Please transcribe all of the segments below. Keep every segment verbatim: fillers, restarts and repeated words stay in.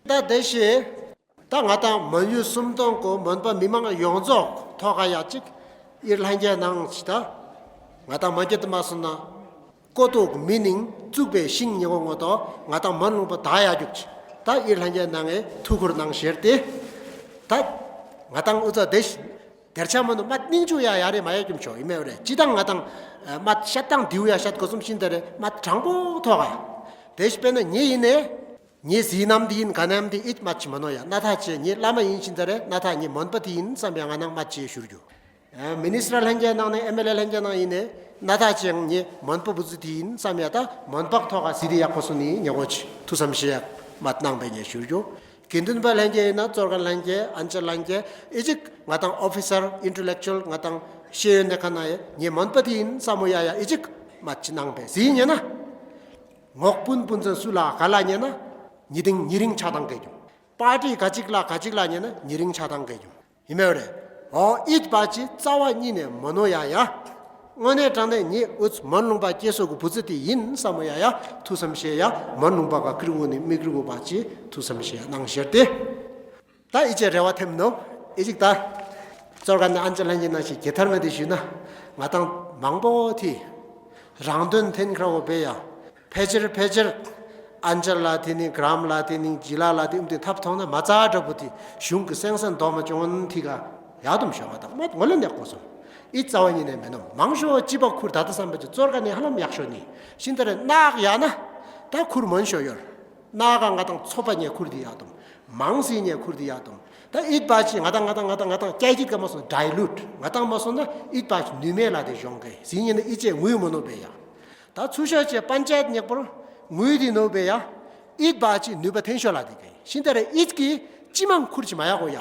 ད་དེ་བཞིན་ད་ང་དང་མོན་ཡུལ་སུམ་སྟོང་གི་མོན་པ་མི་མང་ཡོངས་རྫོགས་ཐོག་ཁ་ཡ་གཅིག་ཡིར་ལྷན་རྒྱས་གནང་ཅི་ད། ང་དང་མ་གྱི་དུ་མ་སོང་ན་ཀོ་ཏོག་མི་ནིང་བཙུགས་པའི་ཤིང་ཉེ་བོ་ངོ་ཏོ་ང་དང་མོན་ལུང་པ་ད་ཡ་རྒྱུག་ཅི་ད་ཡིར་ལྷན་རྒྱས་གནང་ངས་ཐུགས་ཁུར་གནང་ཞེར་ཏེ། ད་ང་དང་ཨུ་ཚོ་དེ་དེར་ཆ་མ་ནུ་མ་སྙིང་ཆུ་ཡ་ཡ་རེ་མ་ཡ་ཀྱུམ་ཆོ་ཡིན་མེད་རེ་ཅི་དང་ང་དང་མ་ཤ་དང་དིའུ་ཡ་ཤ་གོ་སུམ་ཤིན་ད་རེ་མ་དྲང་པོ་ཐོག་ག་དེ་ཞི་པེ་ན་ཉེ་ཡིན་ནས། ངའི་གཟིགས་རྣམ་འདི་ཡིན་ག་རྣམ་འདི་ཨིད་མ་ཆི་མ་ནོ་ཡ་སྣ་ཐག་ཆེ་ངའི་བླ་མ་ཡིན་ཕྱིན་ཚེ་རེ་སྣ་ཐག་ངའི་མོན་པ་དེ་ཡིན་བསམ་ཡ་ང་ནང་མ་ཆེ་ཞུར་རྒྱུ། མི་ནི་སི་ཊར་ལྷན་རྒྱས་ནང་ནས་ཨེམ་ཨེལ་ཨེ་ལྷན་རྒྱས་ནང་ཡིན་ནས་སྣ་ཐག་ཆེ་ངའི་མོན་པ་བུ་ཚུ་དེ་ཡིན་བསམ་ཡ་ད་མོན་པག་ཐོག་ག་སི་དི་ཡག་པོ་སུ་ནི་ཉེ་གོ་ཆི་ཐུ་བསམ་ཤེས་ཡག་མ་གནང་པའི་ངས་ཞུར་རྒྱུ། དགེ་འདུན་པ་ལྷན་རྒྱས་ཡིན་ན་གཙོར་ཁ་ལྷན་རྒྱས་ཨན་ཅི་ལྷན་རྒྱས་ཨི་ཅིག་ང་དང་ཨོ་ཕི་སར་ཨིན་ཊེ་ལེག་ཅུ་ཨལ་ང་དང་ཤེས་ཡོན་ནས་ཁ་ན་ཡ་ངའི་མོན་པ་དེ་ཡིན་བསམ་མོ་ཡ་ཡ་ཨི་ཅིག་མ་ཆི་གནང་པའི་ཟིན་ཉེ་ན། ངོག་སྤུན་སྤུན་ཚན་སུ་ལ་ག་ལ་ཉེ་ན། ཉི་དིང་ཉི་རིང་ཆ་དང་གེ་རྒྱུ། པར་ཊི་ག་ཅིག་ལ་ག་ཅིག་ལ་ཉེ་ན་ཉི་རིང་ཆ་དང་གེ་རྒྱུ། ཡིན་མེད་རེད། ཨོ་ཨིད་པ་ཅི་རྩ་བ་ཉིད་ནས་མོ་ནོ་ཡ་ཡ། དངོས་གནས་དྲང་གནས་ཉི་ཨུ་ཚུ་མོན་ལུང་པ་སྐྱེ་སོ་གི་བུ་ཚུ་དེ་ཡིན་བསམ་མོ་ཡ་ཡ་ཐུ་བསམ་ཤེས་ཡ་མོན་ལུང་པ་ག་ཀིར་འུ་ནི་མི་ཀིར་འུ་པ་ཅི་ཐུ་བསམ་ཤེས་ཡ་གནང་ཞེར་ཏེ། ད་ཨི་ཅེ་རེ་བ་ཐེམ་ནོ། ཨི་ཅིག་ད། གཙོར་ག་ནི་ཨན་ཅི་ལྷན་རྒྱས་ནང་བཞིན་རྒྱལ་ཐར་མ་དེ་ཞུས་ན། ང་དང་མང་པོ་དེ། རང་དོན་འཐེན་ཁྲ་བོ་བེ་ཡ། ཕལ་ཆེར་ཕལ་ཆེར། ཨན་ཅི་ལ་དེ་ནི་གྲམ་ལ་དེ་ནི་ཇི་ལ་ལ་དེ་ཨུམ་དེ་ཐབ་ཐོང་ན་མ་རྩ་འདྲ་པོ་དེ་གཞུང་གི་སེང་སེང་རྡོག་མ་ཅོང་དེ་ག་ཡ་དུམ་ཤོག་ང་དང་མ་ངོ་ལེན་ནས་གོ་སོང་། ཨི་རྩ་བ་ཉིད་ནས་མེད་ནོ་མང་ཤོས་ཅི་པ་ཁུར་ད་ལྟ་བསམ་པ་ཅི་གཙོར་ག་ནི་ཧ་ལམ་ཡག་ཤོས་ནི་ཤིན་ཏ་རེ་ནག་ཡ་ན། ད་ཁུར་མོན་ཤོ་ཡོར། ནག་ག་ང་དང་ཚོ་པ་ཉེ་ཁུར་དེ་ཡ་དུམ། མང་སྲིད་ཉེ་ཁུར་དེ་ཡ་དུམ། ད་ཨིད་པ་ཅི་ང་དང་ང་དང་ང་དང་ང་དང་སྐྱ་ཀྱིད་ཀ་མ་སོང་ཌའི་ལུཊ་ང་དང་མ་སོང་ན་ཨིད་པ་ཅི་ནུས་མེད་ལ་དེ་གཞོང་གི་ཟིན་ཉིན་ནི་ཨི་ཅེ་ངུས་མོ་ནོ་བེ་ཡ། ད་ཚུ་ཤོ་ཅེ་པན་ཅད་ཉེག་པོར་ངུས་དེ་ནོ་བེ་ཡ། ཨིད་པ་ཅི་ནུས་པ་འཐེན་ཤོ་ལ་དེ་གི་ཤིན་ཏ་རེ་ཨིད་ཀྱི་ཅི་མང་ཁུར་ཅི་མ་ཡག་གོ་ཡ།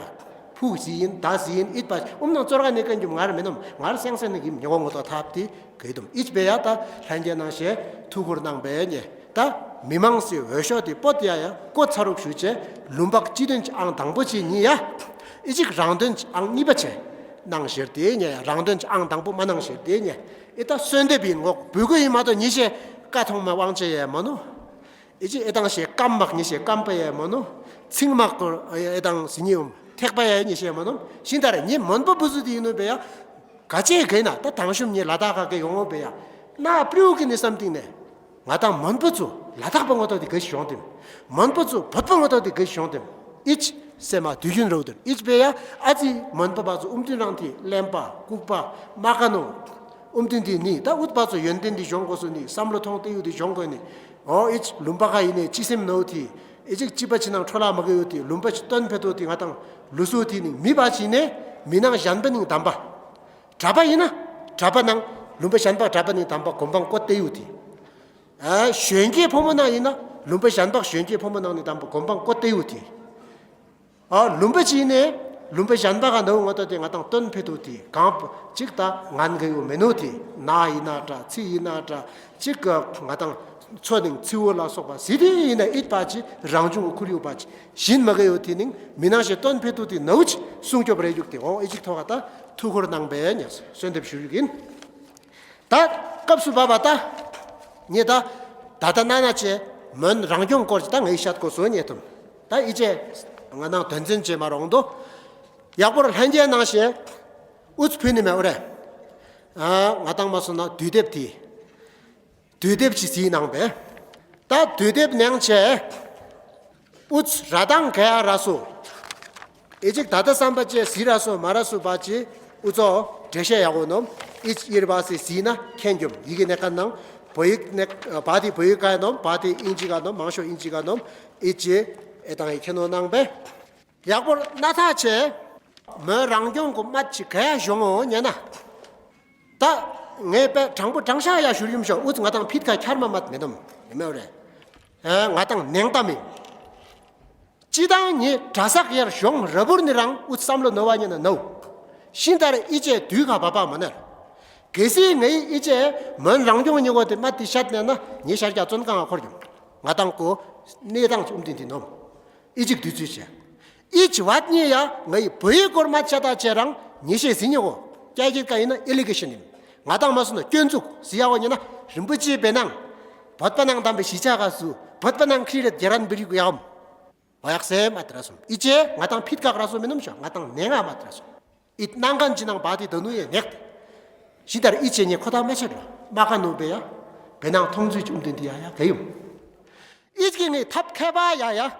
ཕུག་ཟིན་ད་ཟིན་ཨིད་པ་ཅི་ཨུམ་ནང་གཙོར་ག་ནི་ཀན་རྒྱུམ་ངར་མེ་ནོམ་ངར་སེང་སེང་ནི་གིམ་ཉེ་གོ་ངོ་ཏོ་ཐབ་དེ་གི་དུམ་ཨིད་བེ་ཡ་ད་ལྷན་རྒྱས་ནང་ཞེ་ཐུགས་ཁུར་གནང་བས་ཉེ། ད་མི་མང་སི་འོས་ཤོག་དེ་སྤོ་ཏི་ཡ་ཡ་ཀོ་ཚ་རུག་ཞུ་ཆེ། ལུམ་བག་སྤྱི་དོན་གྱི་ཨང་དང་པོ་ཆེ་གཉིས་ཡ། ཨི་ཅིག་རང་དོན་གྱི་ཨང་གཉིས་པ་ཆེ། གནང་ཞེར་དེ་ཉེ་ཡ་རང་དོན་གྱི་ཨང་དང་པོ་མ་གནང་ཞེར་དེ་ཉེ། ཨི་ད་གསོལ་འདེབས་ཡིན་ངོག་བུ་གུ་ཡིན་མ་གཏོགས་ཉི་ཤེ་ཀ་ཐོང་མ་དབང་ཆེ་ཡ་མ་ནོ། ཨི་ཅིག་ཨི་དང་ཞེ་སྐམ་མག་ཉི་ཤེ་སྐམ་པ་ཡ་མ་ནོ། ཚིང་མག་གོ་ཨི་དང་ཟི་ཉི་འོམ་ཐེག་པ་ཡ་ཉི་ཤེ་མ་ནོ། ཤིན་ཏ་ར་ཉི་མོན་པ་བུ་སུ་དེ་ཡིན་ནོ་བེ་ཡ། ག་ཅེ་གེ་ན་ད་དང་ཤུམ་ཉི་ལ་དྭགས་ག་གེ་ཡོང་ངོ་བེ་ཡ། ན་པྲིའུ་གི་ནི་བསམ་ཏིང་ནས། ང་དང་མོན་པ་ཚུ་ལ་དྭགས་པ་ངོ་ཏོ་དེ་གེ་ཤོང་དེམ། མོན་པ་ཚུ་བོད་པ་ངོ་ཏོ་དེ་གེ་ཤོང་དེམ། ཨིཆ་སེ་མ་དུས་རྒྱུན་རོ་དེར་ཨིཆ་པེ་ཡ་ཨ་ཙི་མོན་པ་བ་ཚུ་ཨུམ་ཏུན་རང་དེ་གླེན་པ་ལྐུགས་པ་མ་ཀ་ནོ། ཨུམ་ཏུན་དེ་ནི་ད་ཨུད་པ་ཚུ་ཡོན་ཏན་དེ་གཞོང་གོ་སུ་ནི་བསམ་བློ་ཐོང་ཏེ་ཡུ་དེ་གཞོང་གོ་ནི། ཨོ་ཨིཆ་ལུམ་པ་ཁ་ཡིན་ནི་ཅི་སེམས་ནོ་དེ་ཨི་ཅིག་ཅི་པ་ཅི་ནང་འཕྲོ་ལ་མ་གེ་ཡུ་དེ་ལུམ་པ་ཅི་སྟོན་ཕེ་ཏོ་དེ་ང་དང་ལུ་སུ་དེ་ནི་མི་བ་ཅི་ནས་མི་ནང་གཞན་པ་ནིང་དམ་པ། གྲྭ་པ་ཡིན་ན་གྲྭ་པ་ནང་ལུམ་པ་གཞན་པ་གྲྭ་པ་ནིང་དམ་པ་གོམ་པང་བཀོད་དེ་ཡུ་དེ། ཨ་གཞོན་སྐྱེས་ཕོ་མོ་ནང་ཡིན་ན་ལུམ་པ་གཞན་པ་གཞོན་སྐྱེས་ཕོ་མོ་ནང་ནི་དམ་པ་གོམ་པང་བཀོད་དེ་ཡུ་དེ། ཨ་ལུམ་པ་ཅི་ནས་ལུམ་པ་གཞན་པ་ག་ནོ་ང་ཏོ་དེ་ང་དང་སྟོན་ཕེ་ཏོ་དེ་གང་ཅིག་ད་ངན་གེ་ཡུ་མེ་ནོ་དེ་ན་ཡིན་ན་འདྲ་ཚི་ཡིན་ན་འདྲ་ཅིག་ག་ང་དང་ཚོ་ནིང་ཚི་བོ་ལ་སོགས་པ་ཟི་དེ་ཡིན་ན་ཨིད་པ་ཅི་རང་བྱུང་གི་ཁུར་ཡུ་པ་ཅི་བཞིན་མ་གེ་ཡུ་དེ་ནིང་མི་ནང་ཞེ་སྟོན་ཕེ་ཏོ་དེ་ནོ་ཅི་སྲུང་སྐྱོབ་རེ་རྒྱུག་དེ་འོང་ཨི་ཅིག་ཐོག་ག་ད་ཐུགས་ཁུར་གནང་པས་ཉེ་གསོལ་འདེབས་ཞུ་རྒྱུ་ཡིན། ད་སྐབས་སུ་བབ་པ་ད། ངས་ད་ད་ལྟ་ན་ན་ཆེ་མོན་རང་སྐྱོང་སྐོར་ཅིག་ད་ངས་བཤད་དགོས་སོ་ཉེ་ཐུམ། ད་ཨི་ཅེ་ང་ནང་དོན་ཚན་བྱེད་མ་རོང་དོ། ཡག་པོར་ལྷན་རྒྱས་གནང་ཞེས་ཨུ་ཚུགས་ཕུལ་ནི་མེད་འོ་རེད། ཨ་ང་དང་མ་སོང་ན་དུས་དེབ་དེ། དུས་དེབ་ཅིག་གཟིགས་གནང་པས། ད་དུས་དེབ་ནང་ཆེ། ཨུ་ཚུགས་ར་དང་ག་ཡ་ར་སོ། ཨི་ཅིག་ད་ལྟ་བསམ་པ་ཅེ་ཟི་ར་སོ་མ་ར་སོ་བ་ཅེ་ཨུ་ཚོ་འགྲེལ་བཤད་ཡག་པོ་ནོམ། ཨི་ཅིག་ཨིར་བ་སི་ཟི་ན་ཁེན་གྱོམ་ཡི་གེ་ནས་ཀ་ནང་བོད་ཡིག་ནས་བ་དེ་བོད་ཡིག་ཀ་ནོམ་བ་དེ་ཨིན་ཇི་ཀ་ནོམ་མང་ཤོས་ཨིན་ཇི་ཀ་ནོམ། ཨི་ཅིག་ཨེ་དང་ཨི་ཁེན་ནོ་གནང་པས། ཡག་པོར་སྣ་ཐག་ཆེ། མོན་རང་སྐྱོང་གི་དམག་ཅིག་ག་ཡ་བྱུང་ངོ་ཉེ་ན། ད་ངས་པས་དྲང་པོ་དྲང་ཤ་ཡ་ཞུར་ཡུམ་ཤོག་ཨུ་ཚུགས་ང་དང་ཕིད་ཁ་ཁྱར་མ་མད་མེད་དམ་ཡིན་མེད་རེད། ཨ་ང་དང་ནེང་ཏམ་ཡིན། ཅི་དང་ཉེ་གྲྭ་སག་ཡར་གཞོང་ར་བུར་ནི་རང་ཨུ་ཚུགས་བསམ་བློ་ནོ་བ་ཉེ་ན་ནོ། ཤིན་ཏ་རེ་ཨི་ཅེ་དུས་ཁ་བ་པ་མ་ནར། གལ་སྲིད་ངའི་ཨི་ཅེ་མོན་རང་སྐྱོང་ཉེ་གོ་དེ་མ་དེ་ཤད་ནས་ན་ཉེ་ཤར་རྒྱ་བཙོན་ཁང་ང་འཁོར་ཡོང་། ང་དང་ཀོ་གནས་སྟངས་ཅི་ཨུམ་དེ་འདི་ནོམ། ཨི་ཅིག་དུས་ཚོད་བྱས། ཨི་ཅི་བ་ཉེ་ཡ་ངའི་བོད་ཡིག་སྐོར་མ་ཆ་ད་བྱས་རང་ཉེ་ཤེས་ཟིན་ཉེ་གོ། སྐྱ་ཀྱི་ཀ་ཡིན་ན་ཨི་ལི་གེ་ཤན་ཡིན། ང་དང་མ་སོང་ན་སྐྱོན་འཛུགས་ཟི་ཡ་གོ་ཉེ་ན་རིན་པོ་ཆེ་བེ་ནང་། བོད་པ་ནང་དམ་པའི་གཞིས་ཆགས་ག་སུ་བོད་པ་ནང་ཁྲི་རེད་རྒྱ་རན་བི་རི་གུ་ཡའམ། བ་ཡག་སེ་མ་ཏི་ར་སོམ། ཨི་ཅེ་ང་དང་ཕིད་ཀག་ར་སོ་མི་ནོམ་ཤོ་ང་དང་ནེ་ང་མ་ཏི་ར་སོམ། ཨི་ནང་གན་ཅི་ནང་བ་ཏི་ད་ནུ་ཡེ་ནེག་ཏེ། ཤི་ཏར་ཨི་ཅེ་ཉེ་ཁོ་ཐག་མ་ཆད་རོ་མ་ཀ་ནུ་བེ་ཡ། བེ་ནང་མཐོང་ཚུལ་ཅུང་དུན་ཏི་ཡ་ཡ་ག་ཡུམ། ཨི་ཅེ་ངེ་ཐབ་ཁེ་བ་ཡ་ཡ།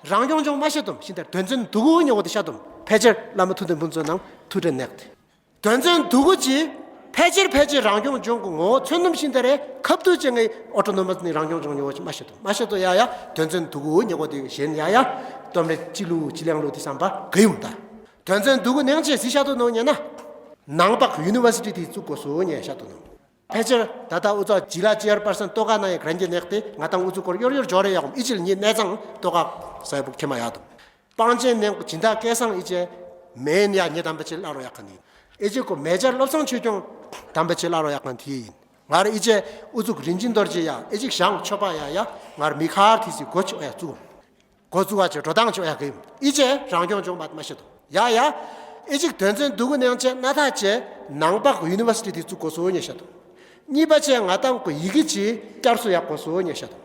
རང་སྐྱོང་ལྗོངས་མ་ཤེ་དུམ་ཤི་ཏར་དོན་ཚན་དུ་གུ་ཉོ་གོ་ཏི་ཤ་དུམ་ཕལ་ཆེར་བླ་མ་ཐུགས་ལྡན་ཕུན་ཚོགས་ནང་ཐུགས་ཁྲལ་ནེག་ཏེ། དོན་ཚན་དུ་གུ་ཅི། ཕལ་ཆེར་ཕལ་ཆེར་རང་སྐྱོང་ལྗོངས་ཀྱི་ངོ་བོ་མཚོན་ནམ་ཤིན་ཏ་རེ་ཁབ་ཏུ་ཅི་ངའི་ཨོ་ཊོ་ནོ་མ་སི་ནི་རང་སྐྱོང་ལྗོངས་ཉོ་བ་ཅི་མ་ཤེ་དོ་མ་ཤེ་དོ་ཡ་ཡ། དོན་ཚན་དུ་གུ་ཉོ་གོ་དེ་གཞན་ཡ་ཡ། སྟོམ་རེ་ཅི་ལུ་ཅི་ལེང་ལུ་དེ་བསམ་པ་ག་ཡུམ་ད། དོན་ཚན་དུ་གུ་ནང་ཆེ་སི་ཤ་དོ་ནོ་ཉེ་ན། ནང་པག་ཡུ་ནི་ཝར་སི་ཊི་དེ་བཙུགས་དགོས་སོ་ཉེ་ཤ་དོ་ནོ། ཕལ་ཆེར་ད་ལྟ་ཨུ་ཚོ་ཇི་ལ་ཅི་ཡར་པར་སན་ཏོ་ག་ན་ཡ་གྲན་གྱི་ནེག་ཏེ་ང་དང་ཨུ་ཚོ་སྐོར་ཡོར་ཡོར་འབྱོར་རེ་ཡ་གོམ་ཨི་ཅིལ་ཉེ་གནས་ཚང་ཏོ་ག་ས་ཡ་བུ་ཁེ་མ་ཡ་དོ། པང་ཆེན་ནས་སྦྱིན་བདག་སྐལ་བཟང་ཨི་ཅེ་མེན་ཡ་ཉེ་དམ་པ་ཆེ་བླ་རོ་ཡག་ག་ནི། ཨི་ཅེ་ཀོ་མེ་ཅར་བློ་བཟང་ཆོས་སྐྱོང་དམ་པ་ཆེ་བླ་རོ་ཡག་ག་ཐི་ཡིན། ང་ར་ཨི་ཅེ་ཨུ་ཚུགས་རིན་ཆེན་རྡོ་རྗེ་ཡ་ཨི་ཅིག་ཞང་ཆོ་པ་ཡ་ཡ་ང་ར་མི་ཁར་ཐི་སི་གོ་ཆོ་ཡ་བཙུགས། གོ་བཙུགས་བ་ཆེ་འགྲོ་སྟངས་ཆོ་ཡ་གི་ཡིན། ཨི་ཅེ་རང་སྐྱོང་ལྗོངས་མ་མ་ཤེ་དོ་ཡ་ཡ། ཨི་ཅིག་དོན་ཚན་དུ་གུ་ནང་ཆེ་ན་ཐ་ཆེ་ནང་པག་ཡུ་ནི་ཝར་སི་ཊི་དེ་བཙུགས་གོ་སོ་ཉེ་ཤ་དོ། གཉིས་པ་ཆེ་ང་དང་གོ་ཡི་གེ་ཆི་བསྐྱར་གསོ་ཡག་གོ་སོ་ཉེ་ཤ་དོ།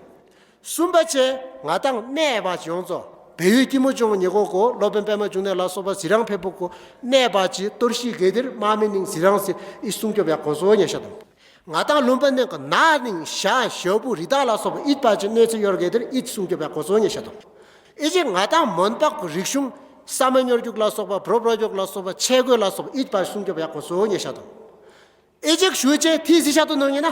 གསུམ་པ་ཆེ་ང་དང་གནས་པ་ཡོངས་རྫོགས་བལ་ཡུལ་སྐྱིད་མོ་ཅུང་ཉེ་གོ་གོ་སློབ་དཔོན་པད་མ་འབྱུང་གནས་ལ་སོགས་པ་ཟི་རང་ཕེ་ཕུག་གོ་གནས་པ་ཅི་གཏོར་ཤི་གེ་དིར་དམག་མི་ནིང་ཟི་རང་སི་ཨི་སྲུང་སྐྱོབ་ཡག་གོ་སོ་ཉེ་ཤ་དང་། ང་དང་ལུང་པ་ནས་གོ་ན་ནིང་ཤ་ཞོ་བུ་རི་དྭགས་ལ་སོགས་པ་ཨིད་པ་ཅི་གནོད་འཚེ་ཡོར་གེ་དིར་ཨིད་སྲུང་སྐྱོབ་ཡག་གོ་སོ་ཉེ་ཤ་དང་། ཨི་ཅིག་ང་དང་མོན་པག་གོ་རིག་གཞུང་ས་མ་ཉོར་རྒྱུག་ལ་སོགས་པ་བྲོ་བྲོ་རྒྱུག་ལ་སོགས་པ་ཆས་གོས་ལ་སོགས་པ་ཨིད་པ་སྲུང་སྐྱོབ་ཡག་གོ་སོ་ཉེ་ཤ་དང་། ཨེ་ཅིག་ཞུ་ཅེ་ཐི་སི་ཤ་དོ་ནོ་ཉེ་ན།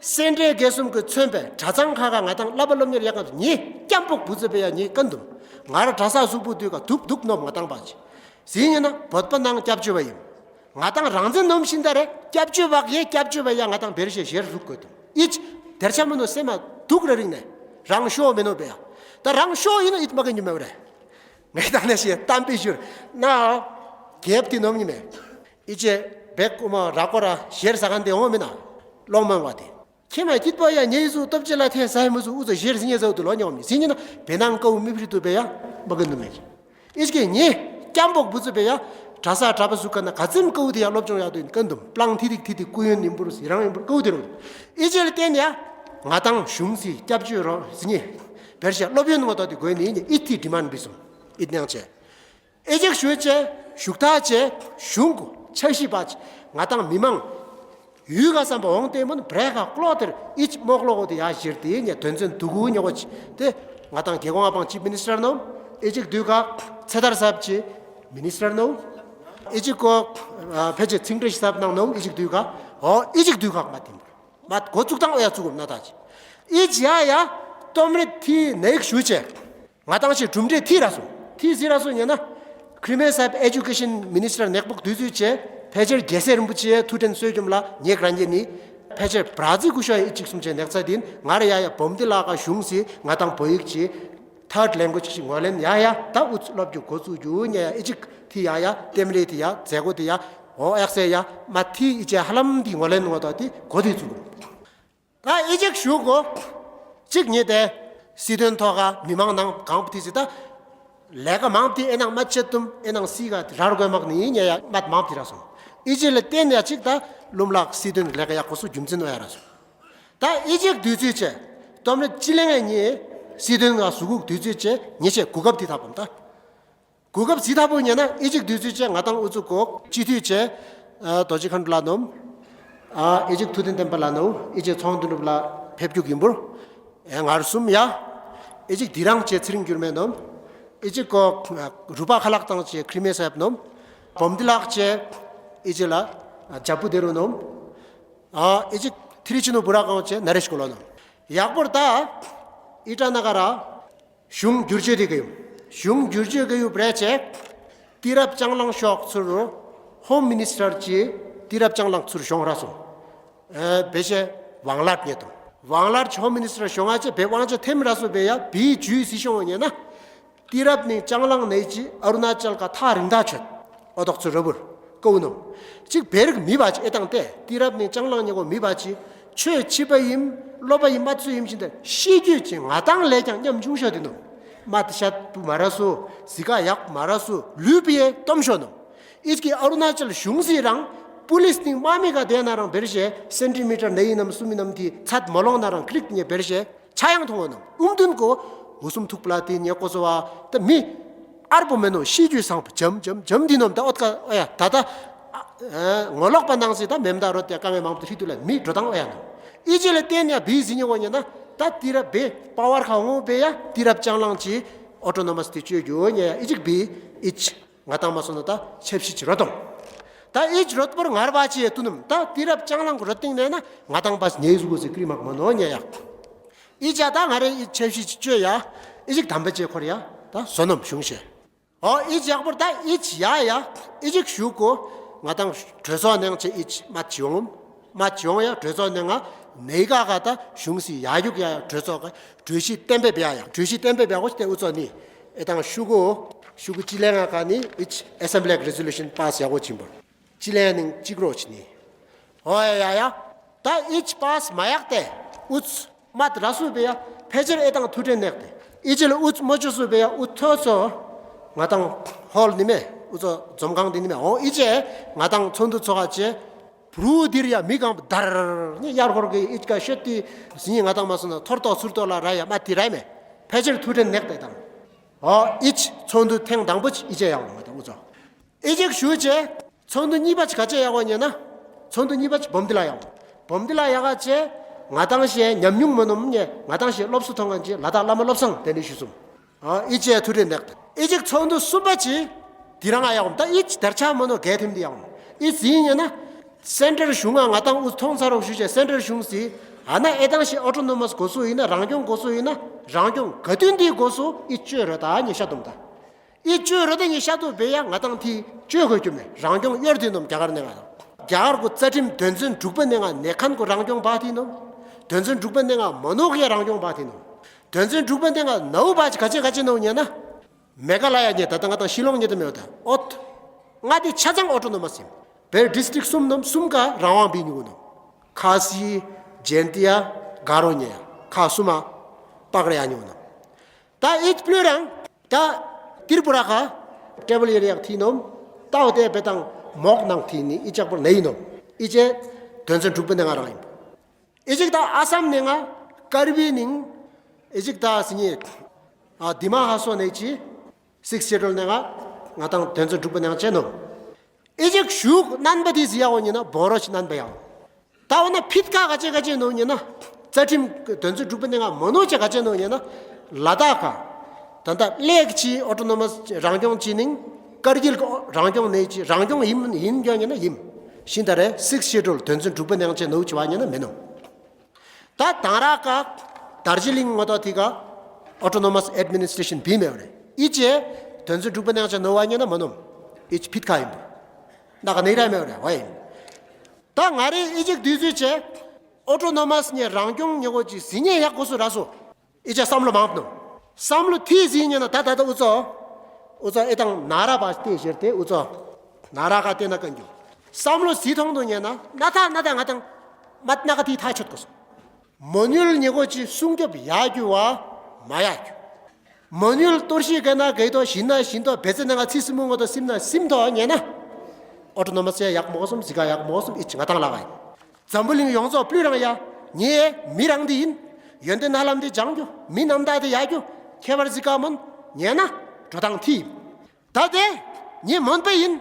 སེ་འབྲས་དགེ་གསུམ་གྱི་མཚོན་པའི་གྲྭ་ཚང་ཁ་ཁ་ང་དང་བསླབ་པ་སློབ་གཉེར་ཡག་ག་ཉེ་སྐྱམ་པོ་བུ་ཙི་པེ་ཡ་ཉེ་ཀན་དུམ། ང་ར་གྲྭ་ས་གཟུགས་པོ་དུས་ཀ་དུག་དུག་ནོབ་ང་དང་པ་ཅི། སི་ཉེ་ན་བོད་པ་ནང་སྐྱབས་བཅོལ་བ་ཡིན། ང་དང་རང་བཙན་ནོམ་ཤིན་ད་རེ་སྐྱབས་བཅོལ་བག་ཡེ་སྐྱབས་བཅོལ་བ་ཡ་ང་དང་བེར་ཤེ་ཞེར་རུག་གོ་དུམ། ཨིཅ་དེར་ཆ་མི་ནོ་སེ་མ་དུག་ར་རིང་ནས་རང་ཤོ་མི་ནོ་པེ་ཡ། ད་རང་ཤོ་ཡིན་ནོ་ཨིད་མ་གི་ཉུ་མེ་བ་རེ། ངས་ད་ནས་ཤེ་གཏམ་པི་ཞུར་ན། རྒྱལ་དེ་ནོམ་ཉི་མེ། ཨི་ཅེ་བེག་ཀུ་མ་ར་ཀོ་ར་ཤེར་ས་གན་དེ་འོང་མི་ན། ལོང་མང་བ་དེ། ཁྱེད་མ་སྐྱིད་པོ་ཡ་ཉེ་སུ་སྟོབས་ཆེ་ལ་ཐེ་ས་ཡ་མི་སུ་ཨུ་ཚོ་ཤེར་སི་ཉེ་ཟའུ་དུ་ལོ་ཉོ་མི་སི་ཉེ་ན་བེ་ནང་ཀའུ་མི་ཕྲི་དུ་བེ་ཡ་མ་གི་ནུ་མེ། ཨི་ཅེ་ཉེ་སྐྱམ་པོག་བུ་ཚུ་བེ་ཡ་གྲྭ་ས་གྲྭ་པ་སུ་ཀ་ན་ག་ཙིམ་ཀའུ་དེ་ཡ་སློབ་སྦྱོང་ཡ་དུ་ཡིན་ཀན་དུམ་པླང་ཐི་ཐིག་ཐི་ཐིག་ཀུ་ཡོན་ཡིན་པུར་སི་རང་ཡིན་པུར་ཀའུ་དེ་རུ། ཨི་ཅེ་ལ་བརྟེན་ཡ་ང་དང་གཞུང་སི་སྐྱབས་བཅོལ་རོ་སི་ཉེ་བེར་ཤ་སློབ་ཡོན་ངོ་ཏོ་དེ་དགོས་ནི་ཡིན་ཨི་ཐི་ཌི་མན་བི་སུམ་ཨི་ནང་ཆེ། ཨེ་ཅིག་ཞུ་ཅེ་ཞུགས་ཐག་ཅེ་གཞུང་གུ་འཆར་གཞི་པ་ཅི་ང་དང་མི་མང་ཡུལ་ག་བསམ་པ་འོང་ཏེ་མོན་བྲེ་ག་ཀློ་དེར་ཨི་ཅི་མོག་ལོག་དེ་ཡ་ཞིར་དེ་ཉེ་དོན་ཚན་དུ་གུ་ཉོ་གོ་ཅི་དེ་ང་དང་རྒྱལ་ཁོངས་ཨ་པང་ཅི་མི་ནི་སི་ཊར་ནོ་ཨེ་ཅིག་དུས་ག་ཚེ་ཐར་སབ་ཅི་མི་ནི་སི་ཊར་ནོ་ཨེ་ཅིག་གོ་ཕལ་ཆེར་ཚིག་འགྲེལ་ཞིག་སབ་གནང་ནོ་ཨེ་ཅིག་དུས་ག་ཨོ་ཨེ་ཅིག་དུས་ག་མ་དེ་མོ། མ་འགོ་བཙུགས་སྟངས་ཨོ་ཡ་བཙུགས་དགོས་ན་ད་ཅི། ཨི་ཅི་ཡ་ཡ་སྟོམ་རེ་ཐི་ནེག་ཞུ་ཅེ། ང་དང་ཞིག་གྲུབ་འབྲས་ཐི་ར་སོང་། ཐི་སི་ར་སོང་ཉེ་ན། ཁྲི་མེ་སཱ་ཨེ་ཇུ་ཀེ་ཤན་མི་ནི་སི་ཊར་ནེག་པོག་དུས་ཚོད་ཅེ། ཕལ་ཆེར་རྒྱལ་སྲས་རིན་པོ་ཆེ་ཐུགས་དྲན་གསོལ་རྒྱུམ་ལ་ཉེག་རང་རྒྱལ་ནི། ཕལ་ཆེར་བྲ་ཛི་ཀུ་ཤོ་ཡ་ཨི་ཅིག་གསུམ་ཅེ་ནེག་ཚ་དིན་ང་ར་ཡ་ཡ་བོམ་དི་ལ་ཀ་གཞུང་སི་ང་དང་བོད་ཡིག་ཅི། ཐར་ཌི་ལེང་གུ་ཨེ་ཇི་ཞིག་ངོས་ལེན་ཡ་ཡ་ད་ཨུ་ཚུགས་སློབ་རྒྱུ་འགོ་བཙུགས་རྒྱུ་ཉེ་ཡ་ཨི་ཅིག་ཐི་ཡ་ཡ་ལྟེམ་རེ་ཐི་ཡ་མཛད་སྒོ་དི་ཡ་འོ་ཨེག་སེ་ཡ་མ་ཐི་ཨི་ཅེ་ཧ་ལམ་དི་ངོས་ལེན་ངོ་ཏོ་དི་འགོ་དི་བཙུགས། ད་ཨི་ཅིག་ཞུ་གོ་ཅིག་ཉེ་དེ་སི་དོན་ཐོག་ག་མི་མང་ནང་གང་པོ་ཐི་སི་ད་ལས་ཀ་མང་པོ་ཐི་ཨེ་ནང་མ་ཆེ་དུམ་ཨེ་ནང་སི་ག་རར་གོ་མག་ནི་ཉེ་ཡ་མ་མང་པོ་ཐི་ར་སོང་ཨི་ཅིག་ལ་བརྟེན་ཡ་ཅིག་ད་ལུམ་ལག་སི་དོན་ལས་ཀ་ཡག་པོ་སུ་རྒྱུ་མཚན་འོ་ཡ་ར་སོང་། ད་ཨི་ཅིག་དུས་ཚོད་ཅེ་སྟོམ་རེ་ཅི་ལེང་ངེ་ཉེ་སི་དོན་ག་སུ་གུག་དུས་ཚོད་ཅེ་ཉེ་ཆེ་གུ་སྐབས་ཐི་ཐ་པོམ་ད། གོ་སྐབས་ཟི་ཐ་པོ་ཉེ་ན་ཨི་ཅིག་དུས་ཚོད་ཅེ་ང་དང་ཨུ་ཚུགས་གོ་སྤྱི་འཐུས་ཅེ། རྡོ་རྗེ་མཁའ་འགྲོ་ལ་ནོམ། ཨི་ཅིག་ཐུགས་ལྡན་བསྟན་པ་ལ་ནོམ་ཨི་ཅིག་ཚོང་དོན་གྲུབ་ལ་ཕེབས་རྒྱུག་ཡིན་པུར། ངར་གསུམ་ཡ། ཨི་ཅིག་དི་རང་ཅེ་ཚེ་རིང་འགྱུར་མེད་ནོམ། ཨི་ཅིག་གོ་རུ་པ་ཁ་ལག་དང་ཅེ་ཁྲི་མེ་སཱ་ནོམ། བོམ་དི་ལག་ཅེ། ཨི་ཅིག་ལ་ཇ་པུ་དེ་རུ་ནོམ། ཨི་ཅིག་ཐི་རི་ཅི་ནུ་བུ་ར་གང་ཅེ་ན་རེ་ཤི་གོ་ལ་ནོམ། ཡག་པོར་ད། ཨི་ཏྲ་ན་ག་ར། གཞུང་བསྒྱུར་བཅོས་དེ་ག་ཡོད། གཞུང་བསྒྱུར་བཅོས་ག་ཡོད་པ་རེད་ཅེ། དུས་རབས་ལྕང་གླང་ཤོག་ཚུར་རུ། ཧོམ་མི་ནི་སི་ཊར་གྱིས་དུས་རབས་ལྕང་གླང་ཚུར་ཤོང་ར་སོང་། ཨེ་བེ་ཤེ་ཝང་ལར་ཉེ་དང་། ཝང་ལར་ཧོམ་མི་ནི་སི་ཊར་ཤོང་ཨ་ཅེ་བེ་ཝང་ཅེ་ཐེམ་ར་སོ་བེ་ཡ་བི་ཇུས་སི་ཤོང་ཉེ་ན། དུས་རབས་ནི་ལྕང་གླང་ནས་ཅི་ཨ་རུ་ན་ཅལ་ཀ་ཐག་རིང་ཐག་ཆོད། ཨོ་ཏོག་ཚུ་ར་བུར། ཀའུ་ནོ། གཅིག་བེ་རིག་མི་བ་ཅི་ཨེ་ཏང་ཏེ་དུས་རབས་ནི་ལྕང་གླང་ཉེ་གོ་མི་བ་ཅི། ཆོས་ཕྱི་པ་ཡིན། སློབ་པ་ཡིན་མ་ཚུ་ཡིན་ཕྱིན་ཏེ་ཤི་རྒྱུད་ཅི་ང་དང་ལས་ཀྱང་ཉམ་ཆུང་ཤོ་དེ་ནོ། མ་ཏི་ཤད་པུ་མ་ར་སོ། ཟི་ཀ་ཡག་མ་ར་སོ། ལུས་པི་ཡེ་སྟོམ་ཤོ་ནོ། ཨིས་ཀི་ཨ་རུ་ན་ཅལ་གཞུང་སྲིད་རང་། པུ་ལིས་ནི་མ་མི་ག་དེ་ན་རང་བེར་ཤེ་སེན་ཊི་མི་ཊར་ནེ་ཡིན་ནམ་སུ་མི་ནམ་དི་ཚད་མོ་ལོང་ན་རང་ཀི་ལིག་ཉེ་བེར་ཤེ་ཆ་ཡང་ཐོང་བ་ནོ། ཨུམ་དུན་གོ་ འུ་སུམ་ཐུག་པ་ལ་དེ་ཉེ་ཀོ་སོ་བ་ད་མི་ཨར་པོ་མེ་ནོ་ཤི་རྒྱུ་སང་བ་འཇམ་འཇམ་འཇམ་དེ་ནོམ་ད་ཨོ་ཏ་ཀ་ཨ་ཡ་ད་ད་ཨ་ངོ་ལོག་པ་ནང་སི་ད་མེམ་ད་རོ་དེ་ཀ་མེ་མང་པོ་ཧི་དུ་ལ་མི་འགྲོ་དང་ཨོ་ཡ་ནོ། ཨི་ཅི་ལ་བརྟེན་ཡ་བི་ཟི་ཉེ་གོ་ཉེ་ན་ད་དེ་ར་བེ་པ་ཝར་ཁ་ངོ་བེ་ཡ་དེ་རབ་ཅང་ལང་ཅི་ཨོ་ཏོ་ནོ་མ་སི་དེ་བཅོས་རྒྱུ་ཉེ་ཡ་ཨི་ཅིག་བི་ཨི་ཅི། ང་དང་མ་སོང་ན་ད་ཆབ་ཤི་ཅི་རོ་དང་། ད་ཨི་ཅི་རོ་པར་ངར་བ་ཅི་ཡེ་ཏུ་ནུམ་ད་དེ་རབ་ཅང་ལང་གི་རོ་ཏིང་ནས་ན་ང་དང་པ་ཉེ་ཟུ་གོ་སི་ཀྲི་མག་མ་ནོ་ཉེ་ཡ། ཨི་ཅ་ད་ང་རེ་ཨི་ཆབ་ཤི་ཅི་བཅོས་ཡ། ཨི་ཅིག་དམ་པ་ཅེ་འཁོར་ཡ་ད་བཟོ་ནོམ་གཞུང་ཤེ། ཨོ་ཨི་ཅི་ཡག་པོར་ད་ཨི་ཅི་ཡ་ཡ་ཨི་ཅིག་ཞུ་གོ། ང་དང་གྲོས་ཚོགས་ནང་ཅེ་ཨི་ཅི་མ་ཅི་ཡོང་། མ་ཅི་ཡོང་ཡ་གྲོས་ཚོགས་ནང་ང་ནེ་ག་ག་ད་གཞུང་སི་ཡ་ཡུག་ཡ་ཡ་གྲོས་ཚོགས་ག་གྲོས་གཞི་གཏན་འབེབས་ཡ་ཡ་གྲོས་གཞི་གཏན་འབེབས་ཡ་གོ་ཅི་དེ་ཨུ་ཚོ་ནི་ཨེ་དང་ཤུ་གུ་ཤུ་གུ་ཅི་ལེ་ང་ག་ནི་ཨི་ཅི་ཨེ་སེམ་བྷི་ལི་ཡག་རི་ཛོ་ལུ་ཤན་པཱ་སི་ཡ་གོ་ཅིན་པོ་ཅི་ལེ་ནིང་ཅི་གྲོ་ཅི་ནི་ཨོ་ཡ་ཡ་ཡ་ད་ཨི་ཅི་པཱ་སི་མ་ཡག་དེ་ཨུ་ཚོ་མ་ད་ར་སུ་བེ་ཡ་ཕལ་ཆེར་ཨེ་དང་ཐུ་ཏྲེ་ནེག་དེ་ཨི་ཅི་ལ་ཨུ་ཚོ་མོ་ཅོ་སུ་བེ་ཡ་ཨུ་ཐོ་ཚོ་ང་དང་ཧོལ་ནི་མེ་ཨུ་ཚོ་འཛོམས་ཁང་དེ་ནི་མེ་ཨོ་ཨི་ཅི་ང་དང་ཚོགས་འདུ་ཚོགས་ཀ་ཅེ། བུ་རུ་འདིར་ཡ་མི་གང་པོ་དར་ནི་ཡར་ཧོར་གི་ཨིད་ཀ་ཤོད་དི་ཟིན་ང་དང་མ་སོང་ན་ཐོར་ཏོག་ཚུར་ཏོག་ལ་ར་ཡ་མ་དི་ར་མེ་ཕལ་ཆེར་ཐུ་ཏྲེན་ནེག་ཏེ་དང་། ཨོ་ཨིད་ཚོགས་འདུ་ཐེངས་དང་པོ་ཨི་ཅེ་ཡང་ང་དང་འུ་ཚོ་ཨི་ཅིག་ཞུ་ཅེ། ཚོགས་འདུ་གཉིས་པ་ཅི་ག་ཅེ་ཡག་གོ་ཉེ་ན། ཚོགས་འདུ་གཉིས་པ་ཅི་བོམ་དི་ལ་ཡག་བོམ་དི་ལ་ཡག་ག་ཅེ། ང་དང་ཤེ་ཉམས་མྱོང་མ་ནོམ་ཉེ་ང་དང་ཤེ་སློབ་གསོ་ཐོང་ང་ཅེ་ལ་དྭགས་བླ་མ་བློ་བཟང་དེ་ནི་ཞུ་སོང་། ཨ་ཨི་ཅེ་ཐུ་རེ་ནེག་ཨི་ཅིག་ཚོགས་འདུ་གསུམ་པ་ཅི། དི་རང་ང་ཡག་བོམ་ད་ཨི་ཅི་དར་ཆ་མ་ནོ་གལ་ཐེམ་དི་ཡག་བོམ་ཨི་ཟིན་ཉེ་ན། སེན་ཊར་གཞུང་ང་ང་དང་ཨུ་ཐོང་ཚ་རོགས་ཞུ་ཅེ་སེན་ཊར་གཞུང་སི་ཨ་ན་ཨེ་དང་ཤེ་ཨོ་ཏོ་ནོ་མ་སི་གོ་སུ་ཡིན་ན་རང་སྐྱོང་གོ་སུ་ཡིན་ན་རང་སྐྱོང་ག་དུན་དི་གོ་སུ་ཨི་ཅོ་རོ་ད་ཉེ་ཤ་དུམ་ད། ཨི་ཅོ་རོ་ད་ཉེ་ཤ་དུ་བེ་ཡ་ང་དང་དི་ཅོ་གོ་ཅུ་མེ་རང་སྐྱོང་གཡོར་དི་ནོམ་རྒྱ་གར་ནེ་ང་རྒྱ་གར་གོ་རྩ་ཁྲིམས་དོན་ཚན་དྲུག་པ་ནེ་ང་ནེ་ཁན་གོ་རང་སྐྱོང་བ་དི་ནོམ། དོན་ཚན་དྲུག་པ་ནེ་ང་མ་ནོ་གི་རང་སྐྱོང་བ་དི་ནོམ། དོན་ཚན་དྲུག་པ་ནེ་ང་ནའུ་བ་ཅི་ག་ཅེ་ག་ཅེ་ནོ་ཉེ་ན། མེ་ག་ལ་ཡ་ཉེ་ད་ད་ང་དང་ཤི་ལོང་ཉེ་ད་མེ་ཡོ་ད་ཨོ། ང་དི་ཆ་ཚང་ཨོ་ཏོ་ནོ་མ་སི་ཡིན། བེ་ཌི་སི་ཊིག་གསུམ་ནོམ་གསུམ་ཀ་རང་དབང་བི་ཉུ་གུ་ནོམ། ཁ་སི་ཇེན་ཏི་ཡ་ག་རོ་ཉེ་ཡ་ཁ་གསུམ་མ་པག་རེ་ཡ་ཉུ་གུ་ནོམ། ད་ཨི་ཅི་པླུ་རང་ད་ཏིར་པུ་ར་ཁ་ཊེ་བལ་ཨེ་རི་ཡ་ཐི་ནོམ། ད་འོ་དེ་བེ་དང་མོག་ནང་ཐི་ནི་ཨི་ཅག་པོ་ནེ་ཡིན་ནོམ། ཨི་ཅེ་དོན་ཚན་དྲུག་པ་ནེ་ང་རང་ཡིན། ཨི་ཅིག་ད་ཨ་སམ་ནེ་ང་ཀར་བི་ནིང་། ཨི་ཅིག་ད་སི་ཉེ་ཨ་དི་མ་ཧ་སོ་ནེ་ཅི། སིགས་ཤེ་ཌུལ་ནེ་ང་ང་དང་དོན་ཚན་དྲུག་པ་ནེ་ང་ཅེ་ནོམ། ཨི་ཅིག་ཞུག་རྣམ་པ་དི་ཟི་ཡ་འོ་ཉེ་ན་བོ་རོ་ཅི་རྣམ་པ་ཡ་འོ། ད་འོ་ན་ཕིད་ཀ་ག་ཅེ་ག་ཅེ་ནོ་ཉེ་ན། རྩ་ཁྲིམས་དོན་ཚན་དྲུག་པ་ནེ་ང་མ་ནོ་ཅེ་ག་ཅེ་ནོ་ཉེ་ན། ལ་དྭགས་ཀ་ད་ལྟ་གླེགས་ཀྱི་ཨོ་ཏོ་ནོ་མ་སི་རང་སྐྱོང་ཅི་ནིང་། ཀར་གིལ་གི་རང་སྐྱོང་ནེ་ཅི་རང་སྐྱོང་ཡིན་ཡིན་གྱོ་ཉེ་ན་ཡིན། ཤིན་ད་རེ་སིགས་ཤེ་ཌུལ་དོན་ཚན་དྲུག་པ་ནེ་ང་ཅེ་ནོ་ཅི་བ་ཉེ་ན་མེ་ནོ། ད་དང་ར་ཀ་དར་ཇི་ལིང་ངོ་ཏོ་ཐི་ཀ་ཨོ་ཏོ་ནོ་མ་སི་ཨེ་ཌི་མི་ནི་སི་ཊྲེ་ཤན་བི་མེ་བ་རེ། ཨི་ཅེ་དོན་ཚན་དྲུག་པ་ནེ་ང་ཅེ་ནོ་བ་ཉེ་ན་མ་ནོམ། ཨི་ཅི་ཕིད་ཁ་ཡིན་པ། ན་ག་ནེ་ར་མེ་བ་རེ་བ་ཡིན། ད་ང་རེ་ཨི་ཅིག་དུས་ཚོད་ཅེ། ཨོ་ཏོ་ནོ་མ་སི་ཉེ་རང་སྐྱོང་ཉེ་གོ་ཅི་ཟི་ཉེ་ཡག་གོ་སུ་ར་སོ། ཨི་ཅེ་བསམ་བློ་མང་པོ་ནོ། བསམ་བློ་ཐི་ཟི་ཉེ་ན་ད་ད་ད་ཨུ་ཚོ། ཨུ་ཚོ་ཨེ་དང་ན་ར་བ་ཏེ་ཞེར་ཏེ་ཨུ་ཚོ། ན་ར་ག་ཏེ་ན་ཀན་གྱོ། བསམ་བློ་ཟི་ཐོང་དུ་ཉེ་ན་ན་ཐ་ན་ད་ང་དང་། མ་ན་ག་ཐི་ཐ་ཆོད་གོ་སོ། མོ་ཉུལ་ཉེ་གོ་ཅི་སྲུང་སྐྱོབ་ཡ་རྒྱུ་བ་མ་ཡ་རྒྱུ། མོ་ཉུལ་གཏོར་བཤིག་ག་ན་གའི་ཏོ་ཞིན་ན་ཞིན་ཏོ་བེ་ཙེ་ན་ང་ཚི་སི་མུ་ངོ་ཏོ་སིམ་ན་སིམ་ཏོ་ཉེ་ན། ཨོ་ཏོ་ནོ་མ་སི་ཡག་མོ་སོམ་ཟི་ག་ཡག་མོ་སོམ་ཨི་ཅི་ང་དང་ལ་ག་ཡིན། འཛམ་བུ་གླིང་ཡོངས་རྫོགས་པླུ་རང་ཡ། ཉེ་མི་རང་དི་ཡིན། ཡོན་ཏན་ཧ་ལམ་དི་ལྗང་རྒྱུ་མི་རྣམ་དག་དི་ཡ་རྒྱུ། ཁྱད་པར་ཟི་ག་མོན་ཉེ་ན་འགྲོ་སྟངས་ཐི་ཡིན། ད་དེ་ངའི་མོན་པ་ཡིན།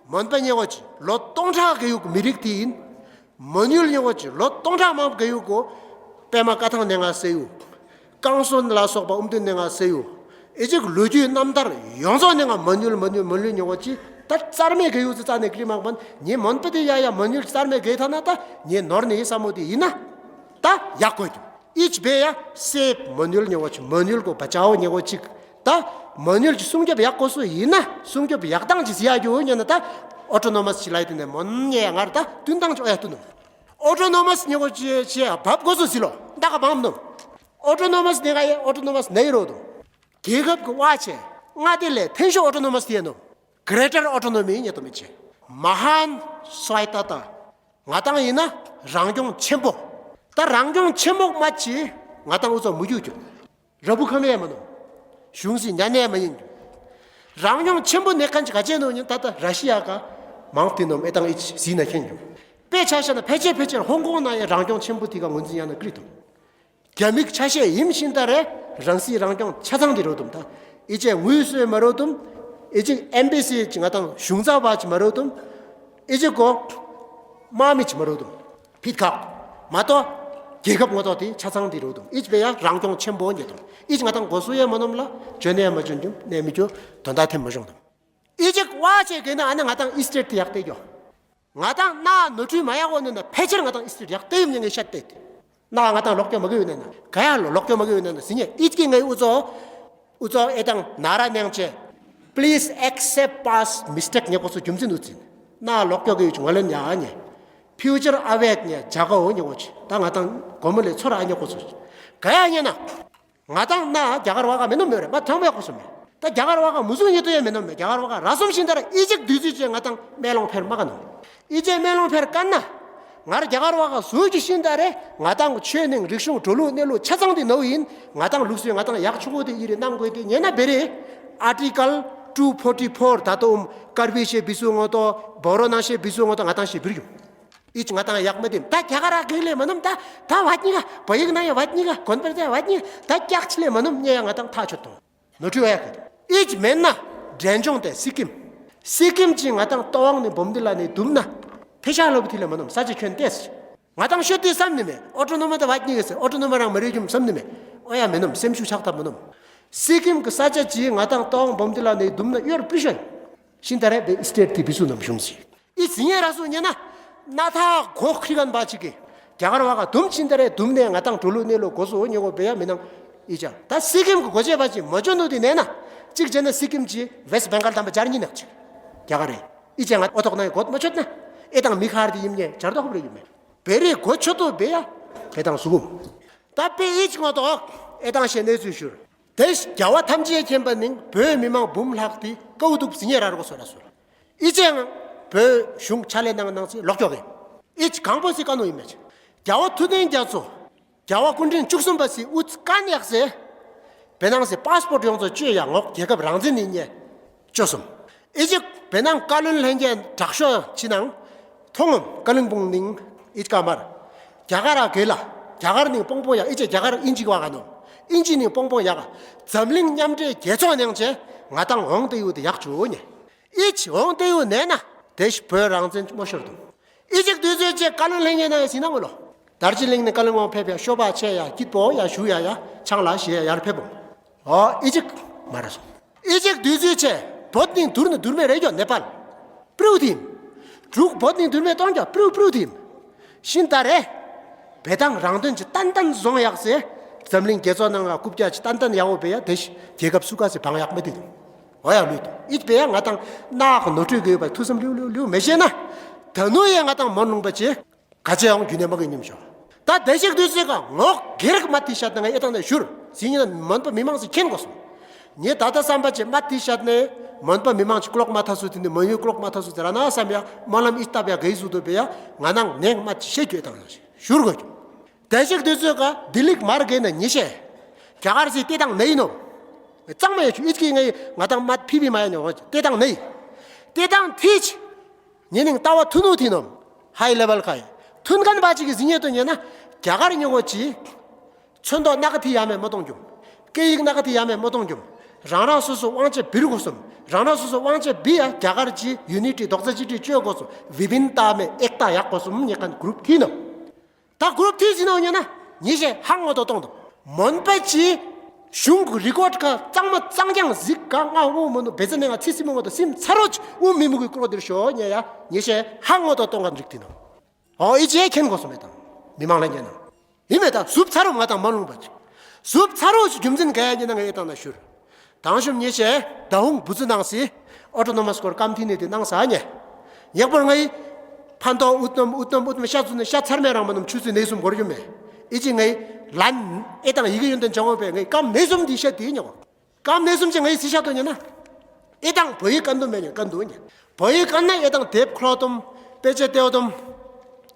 མོན་པ་ཉེ་བོ་ཅི་ལོ་སྟོང་ཕྲག་གི་ཡུག་མི་རིགས་དེ་ཡིན། མོན་ཡུལ་ཉེ་བོ་ཅི་ལོ་སྟོང་ཕྲག་མང་པོ་གི་ཡུག་གོ། པད་མ་བཀའ་ཐང་ནས་ང་སེ་ཡུག་ཀང་སོན་ལ་སོགས་པ་ཨུམ་དུན་ནས་ང་སེ་ཡུག་ཨི་ཅིག་ལོ་རྒྱུས་རྣམ་ཐར་ཡོངས་རྫོགས་ནས་ང་མོན་ཡུལ་མོན་ཡུལ་མོན་ཡུལ་ཉེ་བོ་ཅི་ད་རྩར་མེད་གི་ཡུག་ཙི་རྩ་ནས་ཀི་རི་མང་པོ་ངའི་མོན་པ་དེ་ཡ་ཡ་མོན་ཡུལ་རྩར་མེད་གི་ཐ་ན་ད་ངའི་ནོར་ནས་ཡིན་ས་མོ་དེ་ཡིན་ན་ད་ཡག་གོ་རྒྱུ། ཨི་ཅི་བེ་ཡ་སེ་མོན་ཡུལ་ཉེ་བོ་ཅི་མོན་ཡུལ་གོ་བ་ཅའོ་ཉེ་བོ་ཅིག་ད་མོན་ཡུལ་གྱི་སྲུང་སྐྱོབ་ཡག་གོ་སུ་ཡིན་ན་སྲུང་སྐྱོབ་ཡག་སྟངས་ཀྱི་ཟི་ཡ་རྒྱུ་ཉེ་ན་ད་ཨོ་ཏོ་ནོ་མ་སི་ཅི་ལའི་དེ་ནས་མོན་ཉེ་ཡ་ངར་ད་བསྟུན་སྟངས་ཅོ་ཡ་བསྟུན་ནོ། ཨོ་ཏོ་ནོ་མ་སི་ཉེ་བོ་ཅི་ཅི་ཡ་བབ་གོ་སུ་ཟི་ལོ་ད་ག་བམ་ནོ། ཨོ་ཏོ་ནོ་མ་སི་ནེ་ག་ཡ་ཨོ་ཏོ་ནོ་མ་སི་ནེ་རོ་དོ། རྒྱལ་ཁབ་ཀྱི་བ་ཆེ་ང་དེ་ལས་ཐེན་ཤོ་ཨོ་ཏོ་ནོ་མ་སི་ཡ་ནོ། གྷེ་ཊར་ཨོ་ཏོ་ནོ་མི་ཉེ་ཏོ་མི་ཆེ། མ་ཧན་སུའི་ཏ་ཏ། ང་དང་ཡིན་ན་རང་སྐྱོང་ཆེན་པོ། ད་རང་སྐྱོང་ཆེན་པོ་མ་ཅི་ང་དང་འུ་ཚོ་མུ་རྒྱུད་རྒྱུ། ར་བུ་ཁ་མེ་མ་ནོ། གཞུང་སྲིད་ཉ་ནས་མ་ཡིན་རྒྱུ། རང་སྐྱོང་ཆེན་པོ་ནས་ཁན་ཅི་ག་ཅེ་ནོ་ཡིན་ད་ད་ར་ཤི་ཡ་ཀ་མང་ཏི་ནོམ་ཨེ་དང་ཨི་ཅི་ཟི་ན་ཁེན་རྒྱུ། དཔེ་ཆ་བཤད་ན་ཕལ་ཆེར་ཕལ་ཆེར་ཧོང་ཀོང་ན་ཡ་རང་སྐྱོང་ཆེན་པོ་དེ་ག་ངོས་འཛིན་ཡ་ན་ཀི་རི་དོ། རྒྱ་མིག་ཆ་ཤས་ཡིན་ཤིན་ད་རེ། རང་སྲིད་རང་སྐྱོང་ཆ་ཚང་དེ་རོ་དུམ་ད། ཨི་ཅེ་ངུས་སོས་མ་རོ་དུམ། ཨི་ཅེ་ཨེམ་བྷེ་སི་ཅི་ང་དང་གཞུང་ཚབ་པ་ཅི་མ་རོ་དུམ། ཨི་ཅེ་གོ་དམག་མི་ཅི་མ་རོ་དུམ། ཕིད་ཁག་མ་གཏོགས་རྒྱལ་ཁབ་ངོ་ཐོག་དེ་ཆ་ཚང་དེ་རོ་དུམ། ཨི་ཅེ་བེ་ཡ་རང་སྐྱོང་ཆེན་པོ་ཉེ་དུམ། ཨི་ཅེ་ང་དང་གོ་སུ་ཡ་མ་ནོམ་ལ་ཇོ་ནེ་ཡ་མ་ཇོན་ཇུམ་ནེ་མི་ཇོ་དོན་དག་ཐེམ་མ་ཞོང་དུམ། ཨི་ཅིག་བ་ཅེ་གེ་ན་ཨ་ན་ང་དང་ཨི་སི་ཊེཊ་དེ་ཡག་ཏེ་གྱོ། ང་དང་ན་ནོ་ཀྲུའི་མ་ཡག་འོ་ནི་ན་ཕལ་ཆེར་ང་དང་ཨི་སི་ཊེཊ་ཡག་ཏེ་ཡུམ་ཉེ་ངེ་ཤད་ཏེ། ན་ང་དང་ལོག་ཀྱོ་མ་གི་ཡོད་ན་ན་ག་ཡ་ལོ་ལོག་ཀྱོ་མ་གི་ཡོད་ན་ན་སི་ཉེ་ཨི་ཅིག་ངེ་ཨུ་ཙོ་ཨུ་ཙོ་ཨེ་དང་ན་ར་ནང་ཅེ། Please accept past mistake ཉེ་གོ་སུ་རྒྱུ་མཚན་ཨུ་ཙིན། ན་ལོག་ཀྱོ་གི་ཡུ་ཅུ་ང་ལེན་ཡ་ཉེ། Future awake ཉེ་ཇ་ག་འོ་ཉེ་གོ་ཅི། ད་ང་དང་གོ་མོ་ལེ་ཚོར་ཨ་ཉེ་གོ་སུ་ག་ཡ་ཉེ་ན། ང་དང་ན་རྒྱ་གར་བ་ག་མེ་ནོ་མེ་རེ་མ་ཐང་མེ་ཁོ་སོ་མེ། ད་རྒྱ་གར་བ་ག་མུ་ཟུ་ཉེ་ཏོ་ཡ་མེ་ནོ་མེ། རྒྱ་གར་བ་ག་ར་སོམ་ཤིན་ད་ར་ཨི་ཅིག་དུས་ཚོད་ཅེ་ང་དང་མེ་ལོང་ཕེར་མ་ག་ནོ། ཨི་ཅེ་མེ་ལོང་ཕེར་ཀ་ན། ང་ར་རྒྱ་གར་བ་ག་སུ་ཅི་ཤིན་ད་རེ་ང་དང་ཆོས་ནིང་རིག་གཞུང་འགྲོ་ལུགས་གནས་ལུགས་ཆ་ཚང་དེ་ནོ་ཡིན། ང་དང་ལུགས་སྲོལ་ང་དང་ཡག་ཆུ་གོ་དེ་ཨི་རེ་ནང་གོ་དེ་ཉེ་ན་བེ་རེ། Article two forty four ད་ཏོ་ཨུམ་ཀར་བི་ཤེ་བི་སུ་ངོ་ཏོ་བོ་རོ་ནང་ཤེ་བི་སུ་ངོ་ཏོ་ང་དང་ཤེ་བིར་ཡུམ། ཨི་ཅི་ང་དང་ཡག་མ་དེམ་ད་རྒྱ་གར་ར་གི་ལེ་མ་ནོམ་ད་ད་བ་ཉི་ག་བ་ཡིག་ན་ཡ་བ་ཉི་ག་གོན་པར་ད་བ་ཉི་ག་ད་ཀྱག་ཆི་ལེ་མ་ནོམ་ཉེ་ཡ་ང་དང་ཐག་ཆོད་དོ། ནོ་ཁྲི་བ་ཡག་གི་ཨི་ཅི་མེན་ན་འདྲེན་ཆུང་དེ་སི་ཀིམ། སི་ཀིམ་ཅི་ང་དང་ཏོ་ཝང་ནི་བོམ་དི་ལ་ནི་དུམ་ན་ཕེ་ཤ་ལོ་བི་ཐི་ལེ་མ་ནོམ་ས་ཅི་ཁྱོན་ཏེས། ང་དང་ཤོད་དེ་བསམ་ནི་མེ་ཨོ་ཏོ་ནོ་མ་ད་བ་ཉི་ག་སེ་ཨོ་ཏོ་ནོ་མ་རང་མ་རེ་རྒྱུམ་བསམ་ནི་མེ། ཨོ་ཡ་མེ་ནོམ་སེམས་ཤུགས་ཆག་ཐབས་མ་ནོམ། སི་ཀིམ་གི་ས་ཆ་ཅི་ང་དང་ཏོ་ཝང་བོམ་དི་ལ་ནི་དུམ་ན་ཡོར་པི་ཤོན། ཤིན་ད་རེ་བེ་སི་ཊེཊ་དི་བི་སུ་ནམ་ཤུང་སི། ཨི་སི་ཉེ་ར་སུ་ཉེ་ན། ན་ཐ་གོ་ཁྲི་གན་པ་ཅིག་གི་རྒྱ་གར་བ་ག་དུམ་ཕྱིན་ད་རེ་དུམ་ནས་ང་དང་འགྲོ་ལུགས་གནས་ལུགས་གོ་སོ་ཉེ་གོ་བེ་ཡ་མི་ནང་ཨི་ཅག་ད་སི་ཀིམ་གི་གོ་ཆེ་བ་ཅིག་མ་ཅོ་ནུ་དི་ནས་ན། གཅིག་བྱས་ན་སི་ཀིམ་གྱི་ཝེ་སི་ཊི་བེང་གལ་དམ་པ་སྦྱར་ཉིན་ནག་ཅིག་རྒྱ་གར་རེ་ཨི་ཅག་ང་ཨོ་ཐོག་ན་གོ་མ་ཆོད་ན། ཨེ་དང་མི་ཁར་དི་ཡིམ་ཉེ་སྦྱར་ཏོག་བེ་ཡིན་མེ། བེ་རེ་གོ་ཆོད་དོ་བེ་ཡ་བེ་དང་སུ་གུམ། ད་བེ་ཨི་ཅག་ང་ཏོག་ཨེ་དང་ཤེ་གནས་ཚུལ་ཞུར། དེ་རྒྱལ་བ་ཐམས་ཅད་མཁྱེན་པ་ནིང་བོད་མི་མང་འབུམ་ལྷག་དི་ཀའུ་ཐུབ་སི་ཉེ་ར་ར་གོ་སོ་ར་སོ། ཨི་ཅེ་ང་བོད་གཞུང་ཕྱག་ལས་གནང་གནང་སི་ལོག་ཀྱོག་གི། ཨི་ཅི་གང་པོ་སི་ཀ་ནོ་ཡིན་མེད་ཅི། རྒྱལ་བ་ཐུབ་བསྟན་རྒྱ་མཚོ། རྒྱལ་བ་སྐུ་ཕྲེང་བཅུ་གསུམ་པ་སི་ཨུ་ཙི་ཀན་ཡག་སེ། བེ་ནང་སི་པཱ་སི་པོར་ཊི་ཡོངས་རྫོགས་བཅོས་ཡ་ངོག་རྒྱལ་ཁབ་རང་བཙན་ནི་ཉེ། བཅོས་སོམ། ཨི་ཅི་བེ་ནང་ཀ་ལོན་ལྷན་རྒྱས་དྲག་ཤོས་ཕྱི་ནང་། མཐོང་ངམ་ཀ་ལིང་པོང་ནིང་ཨི་ཅི་ཀ་མར། རྒྱ་གར་ར་གེ་ལ། རྒྱ་གར་ནིང་པོང་པོ་ཡ་ཨི་ཅེ་རྒྱ་གར་ཨིན་ཇི་གི་བ་ག་ནོ། ཨིན་ཇི་ནིང་པོང་པོ་ཡ་ག་འཛམ་གླིང་མཉམ་འབྲེལ་རྒྱལ་ཚོགས་ནང་ཆེ་ང་དང་འོང་དེ་ཡུ་དེ་ཡག་ཆུ་ཉེ། ཨི་ཅི་འོང་དེ་ཡུ་ནས་ན་དེ་ཤི་བོད་རང་བཙན་མོ་ཤོར་དུ། ཨི་ཅིག་དུས་ཚོད་ཅེ་ཀ་ལོན་ལྷན་རྒྱས་ན་ཡ་སི་ན་མོ་ལོ། དར་ཇི་ལིང་ནི་ཀ་ལོན་འོང་ཕེབས་ཡ་ཤོ་བ་ཆེ་ཡ་སྐྱིད་པོ་ཡ་ཞུ་ཡ་ཡ་ཆང་ལ་ཞེ་ཡ་ཡར་ཕེབས་བོ། ཨོ་ཨི་ཅིག་མ་ར་སོང་། ཨི་ཅིག་དུས་ཚོད་ཆེ། བོད་ནི་དུར་ནི་དུར་མེད་རེ་ཀྱོ་ནེ་པཱལ། པྲིའུ་ཐིམ། དྲུག་བོད་ནི་དུར་མེད་གཏོང་ཀྱོ་པྲིའུ་པྲིའུ་ཐིམ། ཤིན་ད་རེ། བེ་དང་རང་དོན་གྱི་ཏན་ཏན་བཟུང་ཡག་སེ། འཛམ་གླིང་རྒྱལ་ཚོགས་ནང་ལ་རྐུབ་ཀྱ་ཅི་ཏན་ཏན་ཡག་འོ་བེ་ཡ་དེ་ཤི་རྒྱལ་ཁབ་སུ་ཀ་སེ་བང་ཡག་མེད་དེ་དུ། འོ་ཡག་ལུས་དུ། ཨི་བེ་ཡ་ང་དང་ནག་ནོ་ཁྲུས་དགོས་པ་ཐུ་སམ་ལིའུ་ལིའུ་ལིའུ་མེ་ཤེ་ན། ད་ནུ་ཡ་ང་དང་མོན་ལུང་པ་ཅེ། ག་ཅེ་ཡང་རྒྱུ་ནས་མ་གི་ཉིམ་ཤོག་ད་དེ་ཞིག་དུས་ཚོད་ཀ་ངོག་གེ་རག་མ་ཏི་ཤད་ན་ངས་ཨེ་ཏང་ནས་ཞུར་ཟིན་ཡིན་ན་མོན་པ་མི་མང་ཚོ་མཁྱེན་དགོས་སོང་། ངས་ད་ལྟ་བསམ་པ་ཅེ་མ་ཏི་ཤད་ནས་མོན་པ་མི་མང་ཅིག་ཀློག་མ་ཐ་སུ་དེ་ནས་མོན་ཡུལ་ཀློག་མ་ཐ་སུ་དེ་ར་ན་བསམ་ཡ་མ་ལམ་ཨི་སྟབས་ཡ་གེ་སུ་དུ་བེ་ཡ་ང་ནང་ནས་མ་ཅི་ཤེས་རྒྱུ་ཨེ་ཏང་ནས་ཞུར་དགོས་རྒྱུ། དེ་ཞིག་དུས་ཚོད་ཀ་ལྡི་ལིག་མར་གེ་ན་ཉི་ཤེ། རྒྱ་གར་སི་ཏེ་དང་ནས་ཡིན་ནོ། གཙང་མ་ཡ་ཆུ་ཨི་ཅི་ཀི་ངས་ང་དང་མ་ཕི་བི་མ་ཡ་ཉོ་ཏེ་དང་ནས་ཡིན། ཏེ་དང་ཐིཆ། ཉེ་ནིང་ལྟ་བ་ཐུ་ནུ་ཐི་ནོམ། ཧའི་ལེ་ཝལ་ཁ་ཡི། ཐུན་ཁན་པ་ཅིག་གི་ཟིན་ཡེ་དོ་ཉེ་ན། རྒྱ་གར་ཉེ་གོ་ཅི། ཚོན་མདོག་སྣ་ཁ་ཐི་ཡ་མེ་མ་གཏོང་རྒྱུམ། སྐད་ཡིག་སྣ་ཁ་ཐི་ཡ་མེ་མ་གཏོང་རྒྱུམ། རང་རང་སོ་སོ་དབང་ཆ་བིར་གོ་སོམ། རང་རང་སོ་སོ་དབང་ཆ་བི་ཡ་རྒྱ་གར་ཅི་ཡུ་ནི་ཊི་དོག་རྩ་གཅིག་སྒྲིལ་བཅོས་གོ་སོམ། བི་བིན་ཏ་མེ་ཨེག་ཏ་ཡག་གོ་སོམ་ཉེ་ཁན་གུ་རུབ་ཐི་ནོམ། ད་གུ་རུབ་ཐི་ཟིན་ནོ་ཉེ་ན། ཉེ་ཤེ་ཧང་ངོ་དོ་གཏོང་དོ། མོན་པ་ཅི། གཞུང་གི་རི་ཀོཌ་ཁ་གཙང་མ་གཙང་རྐྱང་གཟིགས་ག་ང་འུ་མོ་ནུ་བེ་ཙ་ནེ་ང་ཚི་སི་མོ་ངོ་དོ་སིམ་ཚ་རོ་ཅི་འུ་མི་མུ་གི་ཀྲོ་དིར་ཤོ་ཉེ་ཡ་ཉེ་ཤེ་ཧང་ངོ་དོ་གཏོང་ག་རིག་ཐི་ནོ། ཨོ་ཨི་ཅེ་ཁེན་གོ་སོ་མེ་དང་། མི་མང་ལ་ཉེ་ན། ཡིན་མེད་ད་སུབ་ཚ་རུ་ང་དང་མ་ལུང་པ་ཅིག་སུབ་ཚ་རུ་ཅིག་རྒྱུ་མཚན་ག་ཡ་ཉེ་ན་ང་ཡེ་དང་ན་ཤུར། དང་ཤུམ་ཉེ་ཤེ་ད་ཧུང་བུ་ཙི་ནང་སི་ཨོ་ཊོ་ནོ་མ་སི་སྐོར་ཀམ་ཐི་ནེ་དི་ནང་ས་ཉེ། ཡག་པོར་ང་ཡི་ཕན་ཐོགས་ཨུ་ཏམ་ཨུ་ཏམ་ཨུ་ཏམ་ཤ་ཚུ་ནི་ཤ་ཚར་མེ་རང་མ་ནམ་ཆུ་ཚུ་ནེ་སུམ་གོར་ཡུ་མེ། ཨི་ཅི་ང་ཡི་ལན་ཨེ་དང་ཡི་གེ་ཡོན་ཏན་ཅང་བོ་པེ་ང་ཡི་ཀམ་ནེ་སུམ་དི་ཤ་དི་ཉོ། ཀམ་ནེ་སུམ་ཅི་ང་ཡི་སི་ཤ་དོ་ཉེ་ན། ཨེ་དང་བོ་ཡི་ཀན་དུ་མེ་ཉེ་ཀན་དུ་ཉེ། བོ་ཡི་ཀན་ན་ཨེ་དང་དེབ་ཁྲོ་ཏུམ་པེ་ཅེ་ཏེའོ་ཏུམ།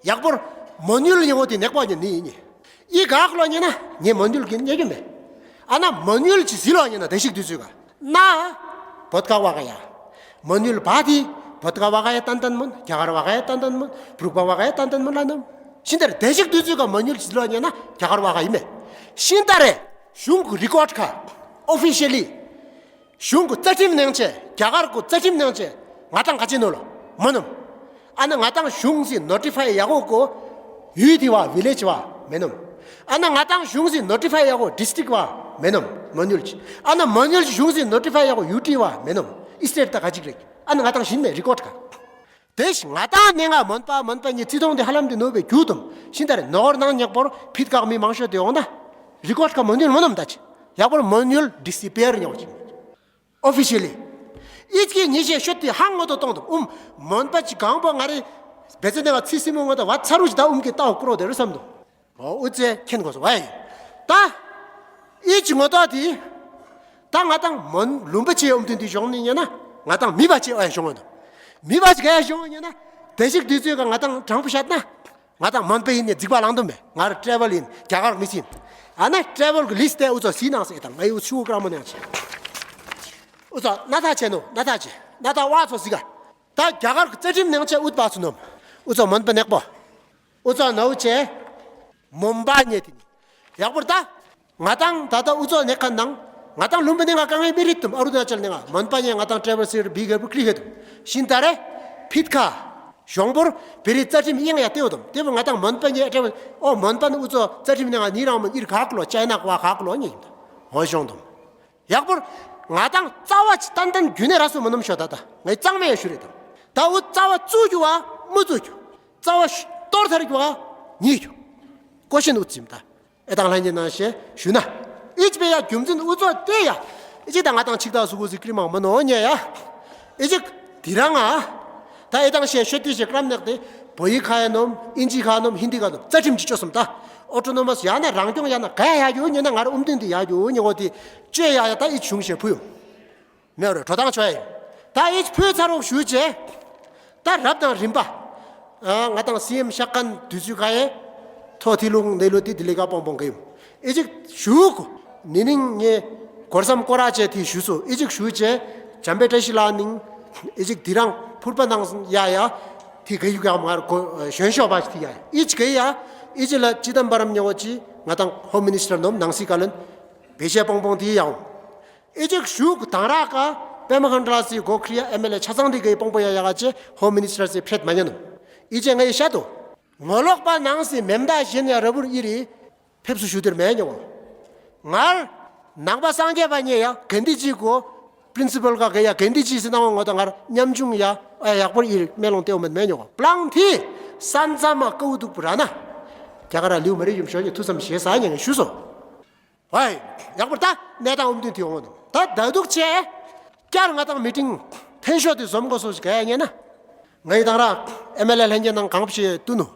ཡག་པོར་མོན་ཡུལ་ཉེ་བོ་དི་ནེག་པོ་ཉེ་ནི་ཡི་ཉེ། ཡི་ག་ཀློ་ཉེ་ན་ཉེ་མོན་ཡུལ་གི་ཉེ་གི་མེ། ཨ་ན་མོན་ཡུལ་ཅི་ཟི་ལོ་ཉེ་ན་དེ་ཞིག་དུས་ཚོད་ག་ན། བོད་ག་བ་ག་ཡ། མོན་ཡུལ་བ་དི་བོད་ག་བ་ག་ཡ་ཏན་ཏན་མོན། རྒྱ་གར་བ་ག་ཡ་ཏན་ཏན་མོན། འབྲུག་པ་བ་ག་ཡ་ཏན་ཏན་མོན་ལ་ནམ། ཤིན་ཏ་རེ་དེ་ཞིག་དུས་ཚོད་ག་མོན་ཡུལ་ཅི་ཟི་ལོ་ཉེ་ན་རྒྱ་གར་བ་ག་ཡི་མེ། ཤིན་ཏ་རེ། གཞུང་གི་རི་ཀོཌ་ཁ་ཨོ་ཕི་ཤལ་ལི། གཞུང་གི་རྩ་ཁྲིམས་ནང་བཅས་རྒྱ་གར་གི་རྩ་ཁྲིམས་ནང་བཅས་ང་ཏང་ག་ཅི་ནོ་ལོ་མོ་ནམ། ཨ་ན་ང་ཏང་གཞུང་སི་ནོ་ཊི་ཕའི་ཡ་གོ་གོ་ཡུལ་དི་བ་ཝི་ལེཇ་བ་མེ་ནམ། ཨ་ན་ང་ཏང་གཞུང་སི་ནོ་ཊི་ཕའི་ཡ་གོ་ཌིས་ཊིག་བ་མེ་ནམ་མོ་ནུལ་ཅི། ཨ་ན་མོ་ནུལ་ཅི་གཞུང་སི་ནོ་ཊི་ཕའི་ཡ་གོ་ཡུ་ཊི་བ་མེ་ནམ། ཨི་སི་ཊེཊ་ད་ག་ཅིག་རེད། ཨ་ན་ང་ཏང་ཞིན་མེ་རི་ཀོཌ་ཁ། དེ་ཞིག་ང་ཏང་ནེ་ང་མོན་པ་མོན་པ་ཉེ་ཚི་ཐོང་དེ་ཧ་ལམ་དེ་ནོ་བའི་རྒྱུ་དུམ་ཤིན་ཏ་རེ་ནོར་ནང་ཉག་པོར་ཕིད་ཀག་མི་མང་ཤོས་དེ་འོང་ན་རི་ཀོཌ་ཁ་མོ་ནུལ་མོ་ནམ་ད་ཅི། ཡག་པོར་མོ་ནུལ་ཌི་སི་པེར་ཉོག་ཅི། ཨོ་ཕི་ཤལ་ལི། ཨི་ཅི་ཉི་ཤེ་ཤོད་དེ་ཧང་ངོ་ཏོ་གཏོང་དུ་ཨུམ་མོན་པ་ཅི་གང་པོ་ང་རེ་བེ་ཙེ་ནེ་བ་ཚི་སི་མོ་ངོ་ཏོ་བ་ཚ་རུ་ཅི་ད་ཨུམ་གི་ཏའོ་ཀྲོ་དེ་རུ་སམ་དུ། ཨོ་ཨུ་ཙེ་ཁེན་གོ་སོ་ཝའི། ད་ཨི་ཅི་ངོ་ཏོ་དེ་ད་ང་ཏང་མོན་ལུམ་པ་ཅི་ཨུམ་ཏིན་དེ་ཞོང་ནི་ཉེ་ན་ང་ཏང་མི་བ་ཅི་ཨོ་ཡ་ཞོང་ངོ་ཏོ། མི་བ་ཅི་ག་ཡ་ཞོང་ངོ་ཉེ་ན་དེ་ཞིག་དུས་ཚོད་ག་ང་ཏང་དྲང་པོ་བཤད་ན། ང་ཏང་མོན་པ་ཡིན་ནི་རྫིག་པ་ལང་དུ་མེད། ང་ར་ཊེ་རེ་ཝལ་ཡིན་རྒྱ་གར་མི་ཡིན། ཨ་ན་ཊེ་རེ་ཝལ་གི་ལིས་ཏེ་ཨུ་ཚོ་སི་ནང་སེ་དང་ང་ཡི་ཨུ་ཆུ་ཀ་ར་མོ་ནང་ཆེ། ཨུ་ཚོ་ན་ཐ་ཆེ་ནོ་ན་ཐ་ཆེ་ན་ཐ་བ་ཚོ་སི་ག། ད་རྒྱ་གར་གི་རྩ་ཁྲིམས་ནང་ཆེ་ཨུད་པ་ཚོ་ནོམ། ཨུ་ཚོ་མོན་པ་ནེག་པོ། ཨུ་ཚོ་ནོ་ཆེ། མོན་པ་ཉེ་དི་ནི། ཡག་པོར་ད། ང་ཏང་ད་ལྟ་ཨུ་ཚོ་ནེ་ཁ་ནང་། ང་ཏང་ལུམ་པ་ནེ་ང་ཀ་ངའི་མི་རིགས་དུམ་ཨ་རུ་ན་ཅལ་ནེ་ང་མོན་པ་ཉེ་ང་ཏང་ཊེ་རེ་ཝལ་སི་རི་བི་གེ་པུ་ཀྲི་ཧེ་དུམ། ཤིན་ཏ་རེ། ཕིད་ཁ། གཞོང་པོར་བེ་རི་རྩ་ཁྲིམས་ཡེང་ཡ་ཏེའོ་དུམ་ཏེ་བུ་ང་ཏང་མོན་པ་ཉེ་ཊེ་རེ་ཝལ་ཨོ་མོན་པ་ནི་ཨུ་ཚོ་རྩ་ཁྲིམས་ནེ་ང་ནི་རང་མོན་ཨིར་ག་ཀ་ལོ་ཅའི་ན་ཀ་བ་ག་ཀ་ལོ་ཉེ་ཡིན་ད། ཧོ་གཞོང་དུམ། ཡག་པོར། ང་ཏང་རྩ་བ་ཅི་ཏན་ཏན་རྒྱུ་ནེ་ར་སུ་མོ་ནམ་ཤོ་ད་ད། ངའི་གཙང་མའི་ཡ་ཞུ་རེད་ད། ད་ཨུ་རྩ་བ་བཙུགས་རྒྱུ་བ་མི་བཙུགས་རྒྱུ། རྩ་བ་ཤ་གཏོར་ཐར་རྒྱུ་བ་ཉེ་རྒྱུ། ཀོ་ཤིན་ཨུ་ཙིམ་ད། ཨེ་དང་ལྷན་རྒྱས་ནང་བཤད་ཞུ་ན། ཨི་ཅི་པེ་ཡ་རྒྱུ་མཚན་ཨུ་ཚོ་ཏེ་ཡ། ཨི་ཅི་ད་ང་ཏང་ཆིག་ཐག་སུ་གུ་སི་ཀྲི་མང་མ་ནོ་ཉེ་ཡ། ཨི་ཅི་དི་རང་ང་། ད་ཨེ་དང་བཤད་ཤོད་དི་བཤད་ཀྲམ་ནག་ཏེ། བོ་ཡི་ཁ་ཡ་ནོམ་ཨིན་ཇི་ཁ་ནོམ་ཧིན་དི་ཁ་ནོམ་རྩ་ཁྲིམས་ཀྱི་ཅོ་སམ་ད། ཨོ་ཊོ་ནོ་མས་ཡ་ན་རང་སྐྱོང་ཡ་ན་ག་ཡ་ཡ་རྒྱུ་ཉེ་ན་ང་ར་ཨུམ་ཏིན་དི་ཡ་རྒྱུ་ཉེ་གོ་དི། ཅོ་ཡ་ཡ་ད་ཨི་ཆུང་བཤད་ཕུ་ཡོང་། མེ་རོ་དྲོ་ཐང་ཆོ་ཡིན། ད་ཨི་ཕུ་ཚ་རོགས་ཞུ་བྱས། ད་རབ་དང་རིམ་པ། ང་དང་སི་ཨེམ་ཤག་ཁན་དུས་ཚོད་ག་ཡེ། ཐོ་ཐི་ལུང་ནེ་ལུ་ཏི་དི་ལི་ག་པོང་པོང་གི་ཡིན། ཨི་ཅིག་ཞུ་གུ། ནི་ནིང་ངེ་གོར་སམ་ཀོ་ར་ཅེ་ཐི་ཞུ་སུ་ཨི་ཅིག་ཞུ་བྱས། འཇམ་པའི་བཀྲ་ཤིས་ལ་ནིང་། ཨི་ཅིག་དི་རང་ཕུར་པ་ནང་ཡ་ཡ། ཐི་ག་ཡུ་ག་མ་ར་གོ་ཞོན་ཤོ་བ་ཅི་ཐི་ཡ་ཡ། ཨི་ཅིག་ག་ཡ། ཨི་ཅིག་ལ་ཅི་དམ་པ་རམ་ཉེ་བོ་ཅི། ང་དང་ཧོམ་མི་ནི་སི་ཊར་ནོམ་ནང་སི་ཀ་ལན། བེ་ཤེ་པོང་པོང་ཐི་ཡ་ཡོང་། ཨི་ཅིག་ཞུག་དང་ར་ཀ་པེ་མ་ཁན་ཏྲ་སི་གོ་ཁྲི་ཡ་ཨེམ་ཨེལ་ཨེ་ཆ་ཚང་དི་གི་པོང་པོ་ཡ་ཡ་ག་ཅེ་ཧོམ་མི་ནི་སི་ཊར་སི་ཕྲེད་མ་ཉན་ནོ། ཨི་ཅེ་ངའི་ཤ་དོ། ངོ་ལོག་པ་ནང་སི་མེམ་ད་ཞེན་ཡ་ར་བུར་ཨི་རི། ཕེབས་བསུ་ཞུ་དེར་མེད་ཉོ། ངར། ནང་པ་སངས་རྒྱས་པ་ཉེ་ཡ་གན་དི་ཅི་གོ། པི་རིན་སི་པལ་ག་གེ་ཡ་གན་དི་ཅི་སི་ནང་ངོ་ད་ངར་ཉམ་ཆུང་ཡ་ཨ་ཡག་པོར་ཨི་རི་མེ་ལོང་ཏེའོ་མེད་མེད་ཉོ། པླང་ཐི། སན་ཙ་མ་ཀའུ་དུག་པུ་ར་ན། རྒྱ་གར་ལིའུ་མ་རི་ཡུམ་ཤོ་ཉི་ཐུ་ཙམ་ཞེ་ས་ཉེ་ངས་ཞུ་སོ། ཝའི། ཡག་པོ་ད་གནས་སྟངས་ཨུམ་དུན་ཐི་ཡོང་ནོ། ད་ད་དུག་ཆེ། བསྐྱར་ང་དང་མི་ཊིང་ཐེན་ཤོ་དེ་འཛོམས་དགོས་སོ་ཞིག་ག་ཡ་ཉེ་ན། ང་ཡི་དང་ར་ཨེམ་ཨེལ་ཨེ་ལྷན་རྒྱས་ནང་གང་བྱེད་ཏུ་ནུ།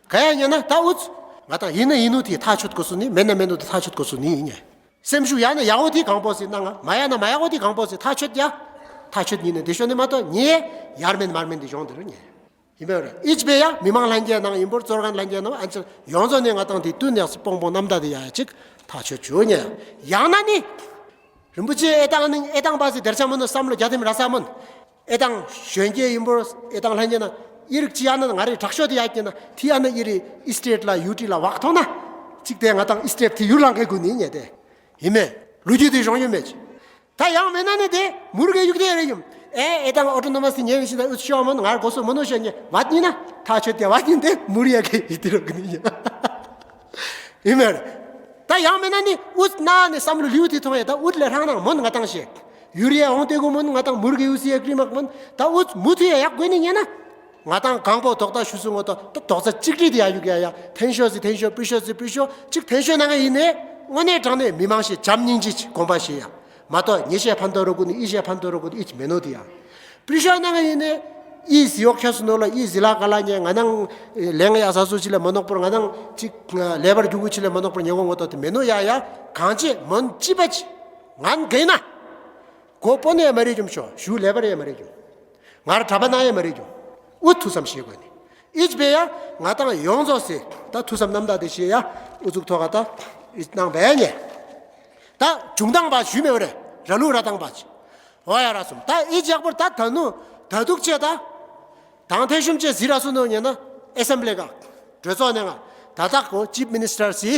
ག་ཡ་ཉེ་ན་ད་ཨུ་ཚུ། ང་དང་ཡིན་ན་ཡིན་ནུ་དེ་ཐག་ཆོད་དགོས་སོ་ནི་མེད་ན་མེད་ནུ་དེ་ཐག་ཆོད་དགོས་སོ་ནི་ཡིན་ཉེ། སེམས་ཤུགས་ཡག་ན་ཡག་པོ་དེ་གང་པོ་སི་གནང་ང་མ་ཡག་ན་མ་ཡག་པོ་དེ་གང་པོ་སི་ཐག་ཆོད་ཡ། ཐག་ཆོད་ཡིན་ན་དེ་ཤོ་ནི་མ་གཏོགས་ཉེ། ཡར་མེན་མར་མེན་དེ་གཞོང་དེ་རུ་ཉེ། ཡིན་པས་རེད། ཨི་ཅི་པེ་ཡ་མི་མང་ལྷན་རྒྱས་ནང་ཡིན་པོར་ཙོར་གན་ལྷན་རྒྱས་ནང་ཨན་ཅི་ཡོངས་རྫོགས་ནས་ང་དང་དེ་བསྟུན་ཡག་སི་པོང་པོང་རྣམ་དག་དེ་ཡ་ཡ་ཅིག་ཐག་ཆོད་བྱོས་ཉེ། ཡང་ན་ནི། རིན་པོ་ཆེ་ཨེ་ཏང་ནི་ཨེ་ཏང་པ་སི་དེར་ཆ་མོ་ནོ་བསམ་བློ་རྒྱ་ཐེམ་ར་ས་མོན། ཨེ་ཏང་གཞོན་སྐྱེས་ཡིན་པོར་ཨེ་ཏང་ལྷན་རྒྱས་ན་ཨི་རིག་ཅི་ཡ་ན་ང་རེ་དྲག་ཤོས་དེ་ཡ་སྐྱེ་ན་ཐི་ཡ་ན་ཨི་རི་ཨི་སི་ཊེཊ་ལ་ཡུ་ཊི་ལ་བག་ཐོང་ན། ཅིག་དེ་ང་དང་ཨི་སི་ཊེཊ་དེ་ཡུར་ལང་གེ་གུ་ནི་ཉེ་དེ། ཡིན་མེད། ལོ་རྒྱུས་དེ་གཞོང་ཡོད་མེད་ཅི། ད་ཡང་མེད་ན་ནི་དེ་མུར་གེ་ཡུག་དེ་རེ་ཡིན། ཨེ་ཨེ་ཏང་ཨོ་ཊོ་ནོ་མ་སི་ཉེ་བའི་ཤི་ད་ཨུ་ཤོ་མོན་ང་གོ་སོ་མོ་ནོ་ཤོ་ཉེ་བ་ནི་ན་ཐག་ཆོད་དེ་བ་ནི་དེ་མུར་ཡ་གེ་ཡི་དེ་རོ་གི་ནི་ཡ། ཡིན་མེད། ད་ཡང་མེད་ན་ནི་ཨུ་ན་ནི་བསམ་བློ་ལིའུ་དེ་ཐོང་ཡ་ད་ཨུ་ལེ་རང་ནང་མོན་ང་དང་ཤེ། ཡུ་རི་ཡ་འོང་དེ་གུ་མོན་ང་དང་མུར་གེ་ཡུ་སི་ཡ་ཀྲི་མག་མོན་ད་ཨུ་མུ་ཐུ་ཡ་ཡག་དགོས་ནི་ཉེ་ན། ང་དང་གང་པོ་རྡོག་རྩ་ཞུ་སུ་ངོ་ཏོ་རྡོག་རྩ་གཅིག་སྒྲིལ་དེ་ཡ་ཡུ་གེ་ཡ་ཡ་ཐན་ཤོ་སི་ཐན་ཤོ་པི་ཤོ་སི་པི་ཤོ་གཅིག་ཐན་ཤོ་ན་ང་ཡིན་ནས་དངོས་གནས་དྲང་གནས་མི་མང་ཞེ་བྱམས་སྙིང་རྗེ་ཅིག་དགོངས་པ་བཞེས་ཡ། མ་གཏོགས་ཉེ་ཤེ་ཕན་ཐོགས་རོ་གུ་ནི་ཨི་ཤེ་ཕན་ཐོགས་རོ་གུ་ནི་ཨི་ཅི་མེ་ནོ་དེ་ཡ། པི་ཤོ་ན་ང་ཡིན་ནས་ཨི་ཟི་ཡོག་ཁྱོ་སུ་ནོ་ལ་ཨི་ཟི་ལ་ག་ལ་ཉེ་ང་ནང་ལེང་ཡ་ས་སུ་ཅི་ལ་མ་ནོག་པོར་ང་ནང་ཅིག་ལེ་བར་རྒྱུ་གུ་ཅི་ལ་མ་ནོག་པོར་ཉེ་གོ་ངོ་ཏོ་དེ་མེ་ནོ་ཡ་ཡ་གང་ཅི་མོན་ཅི་པ་ཅི་ང་གེ་ན། གོ་པོ་ནས་མ་རེད་ཀྱོམ་ཤོ་ཞུ་ལེ་བར་ཡ་མ་རེད་ཀྱོམ། ང་ར་གྲྭ་པ་ན་ཡ་མ་རེད་ཀྱོ། ཨུ་ཐུ་བསམ་ཤེས་དགོས་ནི། ཨི་ཅི་པེ་ཡ་ང་དང་ཡོངས་རྫོགས་སེ་ད་ཐུ་བསམ་རྣམ་དག་དེ་ཤེས་ཡ་ཨུ་ཚུགས་ཐོག་ག་ད་ཨི་གནང་བས་ཉེ། ད་བྱུང་སྟངས་པ་ཞུས་མེད་བ་རེད་ར་ལུག་ར་བཏང་པ་ཅི། འོ་ཡ་ར་སོམ་ད་ཨི་ཅི་ཡག་པོར་ད་ད་ནུ་ད་དུག་ཅེ་ད། དང་ཐེ་ཤུམ་ཅེ་ཟི་ར་སུ་ནུ་ཉེ་ན་ཨེ་སེམ་བྷི་ལི་ག་གྲོས་ཚོགས་ནས་ང་ད་དག་གོ་ཅིབ་མི་ནི་སི་ཊར་སི།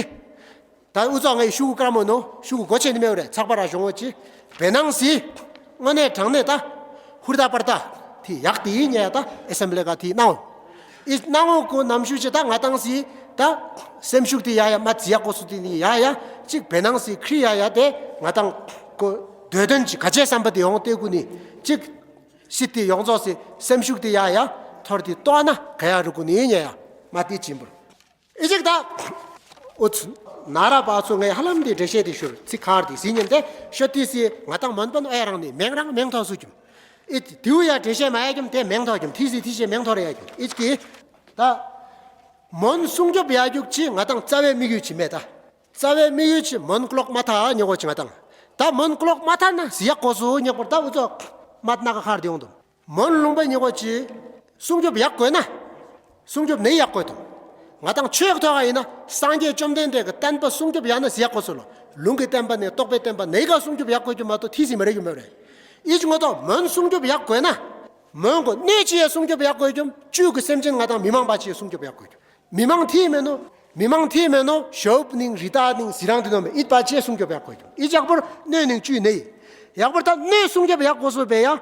ད་འུ་ཚོ་ངའི་ཤུ་གུ་ཀར་མོ་ནོ་ཤུ་གུ་གོ་ཆེ་ནི་མེད་རེད། ཚགས་པར་ར་བྱུང་བ་ཅི་བེ་ནང་སི་དངོས་གནས་དྲང་གནས་ད་ཧུར་ད་པར་ད་དེ་ཡག་དེ་ཡིན་ཉེ་ད་ཨེ་སེམ་བྷི་ལི་ག་དེ་གནང་། ཨི་གནང་འོ་གོ་ནམ་ཤུ་ཅི་ད་ང་དང་སི་ད་སེམས་ཤུགས་དེ་ཡ་ཡ་མ་ཛི་ཡག་གོ་སུ་དེ་ནི་ཡ་ཡ་ཅིག་བེ་ནང་སི་ཁྲི་ཡ་ཡ་དེ་ང་དང་གོ་འདོད་དོན་ཅི་ག་ཅེ་བསམ་པ་དེ་ཡོང་དེ་གུ་ནི་ཅིག་སི་དེ་ཡོངས་རྫོགས་སི་སེམས་ཤུགས་དེ་ཡ་ཡ་ཐོར་དེ་ལྟོ་ན་ག་ཡ་རུ་གུ་ནི་ཉེ་ཡ་མ་དེ་ཅིན་པུར། ཨི་ཅིག་ད། ཨོ་ཚུ། ན་ར་པ་ཚུ་ངས་ཧ་ལམ་དེ་འགྲེལ་བཤད་དེ་ཤོར་ཚིག་ཁར་དེ་ཟིན་ཉན་དེ་ཤོ་ཏི་སི་ང་དང་མོན་པན་ཨེ་རང་ནི་མེང་རང་མེང་ཐོག་སུ་ཀྱུམ། ཨི་དེའུ་ཡ་འགྲེལ་བཤད་མ་ཡ་ཀྱུམ་དེ་མེང་ཐོག་ཀྱུམ་ཐི་སི་ཐི་ཤེ་མེང་ཐོག་རེ་ཡ་ཀྱུམ་ཨི་ཅིག་གི། ད། མོན་སྲུང་སྐྱོབ་ཡ་རྒྱུག་ཅི་ང་དང་རྩ་བའི་དམིགས་ཡུལ་ཅི་མེད་ད། རྩ་བའི་དམིགས་ཡུལ་ཅི་མོན་ཀློག་མ་ཐག་ཉོ་གོ་ཅི་ང་དང་། ད་མོན་ཀློག་མ་ཐག་ན་ཟི་ཡག་གོ་སུ་ཉོག་པར་ད་འུ་ཚོ་མ་ན་ཀ་ཁར་དེ་ཡོང་དུམ། མོན་ལུང་པ་ཉེ་གོ་ཅི། སྲུང་སྐྱོབ་ཡག་དགོས་ན། སྲུང་སྐྱོབ་ནི་ཡག་དགོས་དང་། ང་དང་ཆོས་ཐོག་ཡིན་ན་སངས་རྒྱས་བཅོམ་ལྡན་འདས་ཀྱི་བསྟན་པ་སྲུང་སྐྱོབ་ཡག་ན་ཟི་ཡག་གོ་སོ་ལོ། ལུང་གི་བསྟན་པ་ནས་རྟོགས་པའི་བསྟན་པ་ནི་ག་སྲུང་སྐྱོབ་ཡག་དགོས་རྒྱུ་མ་གཏོགས་ཐི་སི་མི་རེ་རྒྱུ་མེད་རེད། ཨི་ཅི་ངོ་ཐོག་མོན་སྲུང་སྐྱོབ་ཡག་དགོས་ན། མོན་གོ་གནས་ཅི་ཡ་སྲུང་སྐྱོབ་ཡག་དགོས་རྒྱུ་བཅུ་གི་སེམས་ཅན་ང་དང་མི་མང་པ་ཅི་ཡ་སྲུང་སྐྱོབ་ཡག་དགོས་རྒྱུ། མི་མང་ཐི་མེ་ནོ། མི་མང་ཐི་མེ་ནོ་ཞོབ་ནིང་རི་ཏ་ནིང་ཟི་རང་དི་ནོ་མེ་ཨིད་པ་ཅེ་སྲུང་སྐྱོབ་ཡག་གོ་ཡོ། ཨི་ཅག་པོར་གནོད་ནིང་ཅུས་ནེ་ཡི། ཡག་པོར་ད་གནོད་སྲུང་སྐྱོབ་ཡག་གོ་སོ་བེ་ཡ།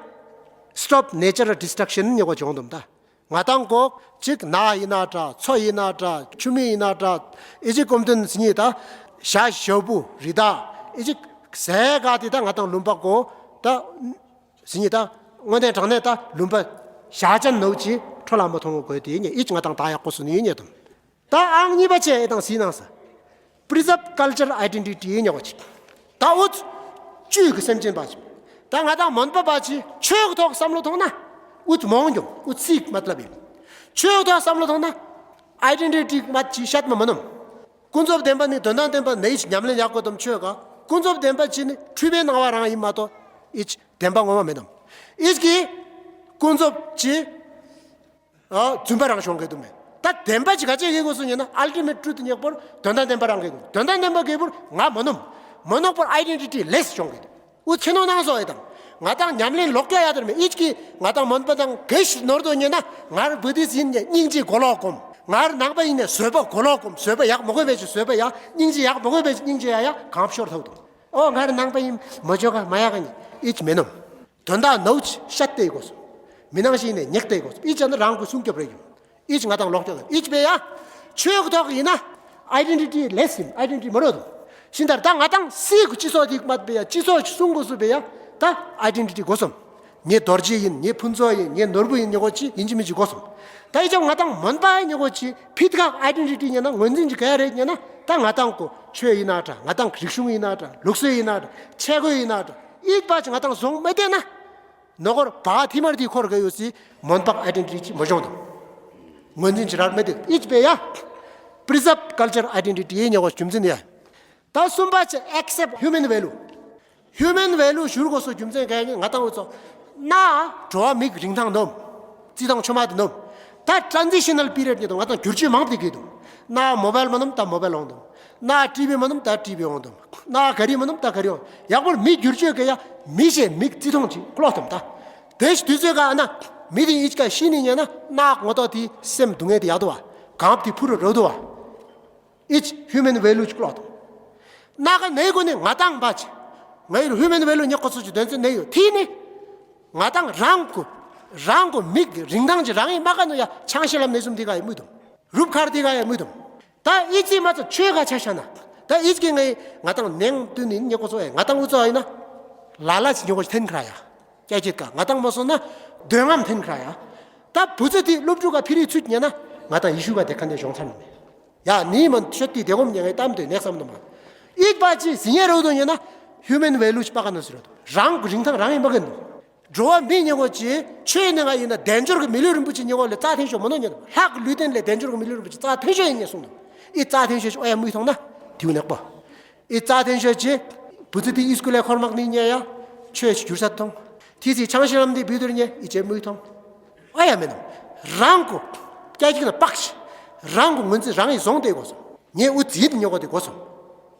Stop natural destruction ཉེ་གོ་བྱུང་དུམ་ད། ང་དང་གོ་ཅིག་ན་ཡིན་ན་འདྲ་མཚོ་ཡིན་ན་འདྲ་ཆུ་མིག་ཡིན་ན་འདྲ་ཨི་ཅིག་ཀོམ་དུན་ཟི་ཉི་ད། ཞ་ཞོ་བུ་རི་ད་ཨི་ཅིག་ཟེ་ག་དི་ད་ང་དང་ལུམ་པ་གོ་ད། ཟི་ཉི་ད་དངོས་གནས་དྲང་གནས་ད་ལུམ་པ་ཞག་ཅན་ནོ་ཅི་ཁྲོ་ལ་མ་མཐོང་གོ་གོ་དེ་ཉེ་ཨི་ཅི་ང་དང་ད་ཡག་གོ་སུ་ནི་ཉེ་དུམ། ད་ཨང་གཉིས་པ་ཅེ་ཨེ་དང་སི་ནང་ས། Preserve culture identity ཉོ་བ་ཅིག་ད་འུ་ཚོ་བཅུད་ཀྱི་སེམས་ཅན་པ་ཅིག་ད་ང་དང་མོན་པ་པ་ཅིག་ཆོས་ཀྱི་ཐོག་བསམ་བློ་ཐོང་ན། འུ་ཚོ་མོང་ཀྱང་འུ་ཚིག་མ་ལབ་ཡིན། ཆོས་ཀྱི་ཐོག་བསམ་བློ་ཐོང་ན། Identity མ་ཅིག་ཤད་མ་མ་ནོམ། ཀུན་རྫོབ་བདེན་པ་ནི་དོན་དམ་བདེན་པ་ནི་ཉམས་ལེན་ཡག་གོ་དམ་ཆོས་ཀ་ཀུན་རྫོབ་བདེན་པ་ཅི་ནི་འཁྲུལ་པའི་སྣང་བ་རང་ཡིན་མ་གཏོགས་ཨི་ཅི་བདེན་པ་ངོ་མ་མེད་དམ། ཨི་ཅི་ཀི་ཀུན་རྫོབ་ཅི། ཨ། རྫུན་པ་རང་བྱུང་གི་འདུག་མེད། ད་བདེན་པ་ཅི་ག་ཅེ་གི་གོ་སུ་ཉེ་ན་Ultimate Truth ཉེག་པོར་དོན་དམ་བདེན་པ་རང་གི་གོ་དོན་དམ་བདེན་པ་གི་པོར་ང་མ་ནོམ། མ་ནོག་པོར་Identity Less བྱུང་གི་འདུག་འུ་ཚེ་ནོ་ནང་སོ་ཨེ་དང་། ང་དང་ཉམས་ལེན་ལོག་རྒྱ་ཡ་དར་མེད་ཨི་ཅི་ཀི་ང་དང་མོན་པ་དང་གེ་ཤི་ནོར་དོ་ཉེ་ན་ང་བུ་དིས་ཡིན་ནས་སྙིང་རྗེ་གོ་ལོག་གོམ། ང་ནང་པ་ཡིན་ནས་བཟོད་པ་གོ་ལོག་གོམ། བཟོད་པ་ཡག་མོ་གོ་བེ་ཅི་བཟོད་པ་ཡག་སྙིང་རྗེ་ཡག་མོ་གོ་བེ་ཅི་སྙིང་རྗེ་ཡ་ཡ་གང་ཤོར་ཐོག་དང་། ཨོ་ང་ར་ནང་པ་ཡིན་མ་ཇོ་ག་མ་ཡ་ག་ཉེ་ཨི་ཅི་མེ་ནོམ། དོན་དག་ནོ་ཅི་ཤད་དེ་གོ་སོ། མི་ནང་ཞིག་ནས་ཉེག་དེ་གོ་སོ་ཨི་ཅི་ན་རང་གོ་སྲུང་སྐྱོབ་རེ་ཡོང་། ཨི་ཅི་ང་དང་ལོག་ཀྱོག་ཨི་ཅི་པེ་ཡ། ཆོས་ཀྱི་ཐོག་ཡིན་ན། Identity Less ཡིན། Identity མ་རོ་དུ། ཤིན་ཏར་ད་ང་དང་སི་གུ་སྤྱི་ཚོགས་དིག་མ་པེ་ཡ་སྤྱི་ཚོགས་སྲུང་གོ་སུ་པེ་ཡ། ད་Identity གོ་སོམ། ངའི་རྡོ་རྗེ་ཡིན། ངའི་ཕུན་ཚོགས་ཡིན། ངའི་ནོར་བུ་ཡིན་ཉེ་གོ་ཅི་ཡིན་ཅི་མི་ཅི་གོ་སོམ། ད་ཨི་ཅག་ང་དང་མོན་པ་ཉེ་གོ་ཅི་ཕི་ཏི་ཁག་Identity ཉེ་ན་ངོས་འཛིན་ཅི་ག་ཡ་རེ་ཉེ་ན་ད་ང་དང་གོ་ཆོས་ཡིན་ན་འདྲ་ང་དང་རིག་གཞུང་ཡིན་ན་འདྲ་ལུགས་སྲོལ་ཡིན་ན་འདྲ་ཆས་གོས་ཡིན་ན་འདྲ་ཨི་པ་ཅི་ང་དང་བཟུང་མེད་དེ་ན། ནོ་གོར་བ་ཐི་མར་ཐི་ཁོར་ག་ཡོ་སི་མོན་པག་Identity ཅི་མོ་ཇོང་དང་། ངོས་འཛིན་ཅི་རར་མེད་དེ་ཨི་ཅི་པེ་ཡ། Preserve Culture Identity ཡེ་ཉེ་གོ་རྒྱུ་མཚན་ཡ། ད་གསུམ་པ་ཅི་Accept Human Value། Human Value ཞུར་གོ་སོ་རྒྱུ་མཚན་ག་ཡ་ཉེ་ང་དང་འུ་ཚོ་ན་འགྲོ་བ་མིག་རིན་ཐང་ནོམ། རྩི་ཐང་ཆོ་མ་དེ་ནོམ། ད་Transitional Period ཉེ་དང་ང་དང་བསྒྱུར་བཅོས་མང་པོ་དེ་གི་དུ། ན་མོ་བལ་མ་ནོམ་ད་མོ་བལ་ལོང་དུ། ན་ཊི་བི་མ་ནོམ་ད་ཊི་བི་ཡོང་དུ། ན་ག་རི་མ་ནོམ་ད་ག་རི་ཡོང་། ཡག་པོར་མི་བསྒྱུར་བཅོས་ག་ཡ་མི་ཞེ་མིག་རྩི་ཐང་ཅི་ཀློག་དུམ་ད། དེ་ཞི་དུས་ཚོད་ག་ཨ་ན་མི་དེ་ཨི་ཅི་ཀ་ཤི་ནི་ཉེ་ན་ན་ངོ་ཏོ་དེ་སེམས་སྡུག་བསྔལ་དེ་ཡག་དུ་བ། གང་དེ་ཕུ་རུ་རོ་དུ་བ། It's human value ཅིག་ལོག་དང་། ན་ག་ནའི་གོ་ནི་ང་དང་བ་ཅི། ང་ཡི་human value ཉག་གོ་སོ་ཅི་དོན་ཚན་ནའི་ཡོད་ཐི་ནི། ང་དང་རང་གོ། རང་གོ་མིག་རིན་ཐང་ཅི་རང་ཡི་མ་ག་ནོ་ཡ་ཆང་ཤི་ལམ་ནས་སུམ་དི་ག་ཡི་མུ་དུམ། རུབ་ཁར་དི་ག་ཡི་མུ་དུམ། ད་ཨི་ཅི་མ་ཚོ་ཆོས་ག་ཆ་ཤ་ན། ད་ཨི་ཅི་གི་ང་ཡི་ང་དང་ནེང་དུ་ནི་ཉག་གོ་སོ་ཨེ་ང་དང་འུ་ཚོ་ཨ་ཡི་ན། ལ་ལ་ཅི་ཉག་གོ་ཅི་ཐེན་ཁ་ཡ། སྐྱ་ཅིག་ག་ང་དང་མ་སོང་ན་འདོད་རྔམ་འཐེན་ཁ་ཡ། ད་བུ་ཚ་དེ་སློབ་ཕྲུག་ག་ཕི་རི་ཚུད་ཉེ་ན་ང་དང་ཡི་ཤུ་ག་དེ་ཁ་ནས་གཞོང་ཚར་ནི་མེད། ཡ་ནི་མ་ཤོད་དེ་དེ་གོམ་ཉེ་ངའི་གཏམ་དེ་ནེག་བསམ་ནོ་མ། ཨིད་པ་ཅི་ཟི་ཉེ་རོ་དོ་ཉེ་ན་human value ཅི་པ་ག་ནོ་ཟི་རོ་དོ་རང་གི་རིན་ཐང་རང་ཡིན་པ་ག་ནོ། འགྲོ་བ་མི་ཉེ་གོ་ཅི་ཆོས་ནི་ང་ཡིན་ན་དལ་འབྱོར་གི་མི་ལུས་རིན་པོ་ཆེ་ཉེ་གོ་ལས་རྩ་ཐེན་ཤོ་མ་ནོ་ཉེ་ལྷག་གི་ལུས་རྟེན་ལས་དལ་འབྱོར་གི་མི་ལུས་རིན་པོ་ཆེ་རྩ་ཐེན་ཤོ་ཡིན་ཉེ་གསུངས་ནོ། ཨི་རྩ་ཐེན་ཤོ་ཅི་ཨོ་ཡ་མུ་ཐོང་ན་དེའུ་ནེག་པོ། ཨི་རྩ་ཐེན་ཤོ་ཅི། བུ་ཚ་དེ་ཨི་སྐུལ་ལས་ཁོར་མག་ནི་ཉེ་ཡ། ཆོས་ཤིག་འགྱུར་ས་ཐོང་། ཐི་སི་ཆང་ཤི་ལམ་དེ་བུ་དུར་ཉེ་ཨི་ཅེ་མུ་ཐོང་། ཨ་ཡ་མེ་ནམ། རང་གོ། སྐྱ་ཅིག་ན་པག་ཤི། རང་གོ་ངོས་འཛིན་རང་ཡི་བཟུང་དེ་གོ་སོང་། ཉེ་འུ་ཚིག་དེ་ཉོ་གོ་དེ་གོ་སོང་།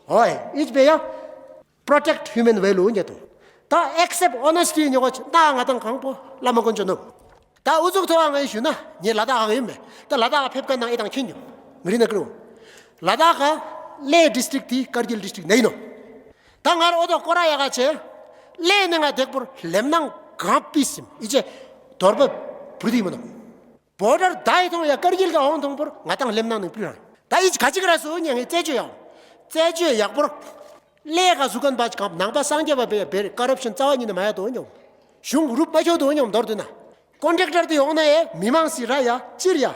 ཨོ་ཨི་ཅི་བེ་ཡ། Protect Human Value ཉེ་ཐོང་། ད་Accept Honesty ཉོ་གོ་ཅི་ད་ང་དང་གང་པོ་བླ་མ་དཀོན་མཆོག་ནོ། ད་ཨུ་ཚུགས་ཐོག་ང་ཡི་ཞུ་ན་ངས་ལ་དྭགས་ཡིན་མེད། ད་ལ་དྭགས་ཕེབས་ཀ་ནང་ཨེ་དང་ཁྱེད་ཉོ། མི་རིགས་ན་ཀྲུ། ལ་དྭགས་ གླེ་ཌིས་ཊིག་དེ་ཀར་གིལ་ཌིས་ཊིག་ནས་ཡིན་ནོ། ད་ང་ར་ཨོ་ཏོ་སྐོར་ར་ཡག་ག་བྱས། གླེ་ནས་ང་དེག་པོར་ལེམ་ནང་གང་པིས་སིམ་ཨི་ཅེ་དོར་བ་བུ་དི་མི་ནོ། བོ་ཌར་ད་ཡི་ཐོང་ཡ་ཀར་གིལ་ག་འོང་ཐོང་པོར་ང་དང་ལེམ་ནང་ནས་པུ་རང་། ད་ཨི་ཅི་ག་ཅིག་ར་སུ་ཉན་ངེ་རྩད་གཅོད་ཡག་རྩད་གཅོད་ཡག་པོར། གླེ་ག་ཟུ་ཁན་པ་ཅི་གང་ནང་པ་སངས་རྒྱས་པ་བེ་བེར་ཀ་རབ་ཤན་རྩ་བ་ཉིད་ནས་མ་ཡ་དོ་ཉོམ། གཞུང་རུབ་མ་ཆོག་དོ་ཉོམ་མདོར་དུ་ན། ཀོན་ཊེག་ཊར་དེ་ཡོང་ན་ཡེ་མི་མང་སི་ར་ཡ་ཅིར་ཡ།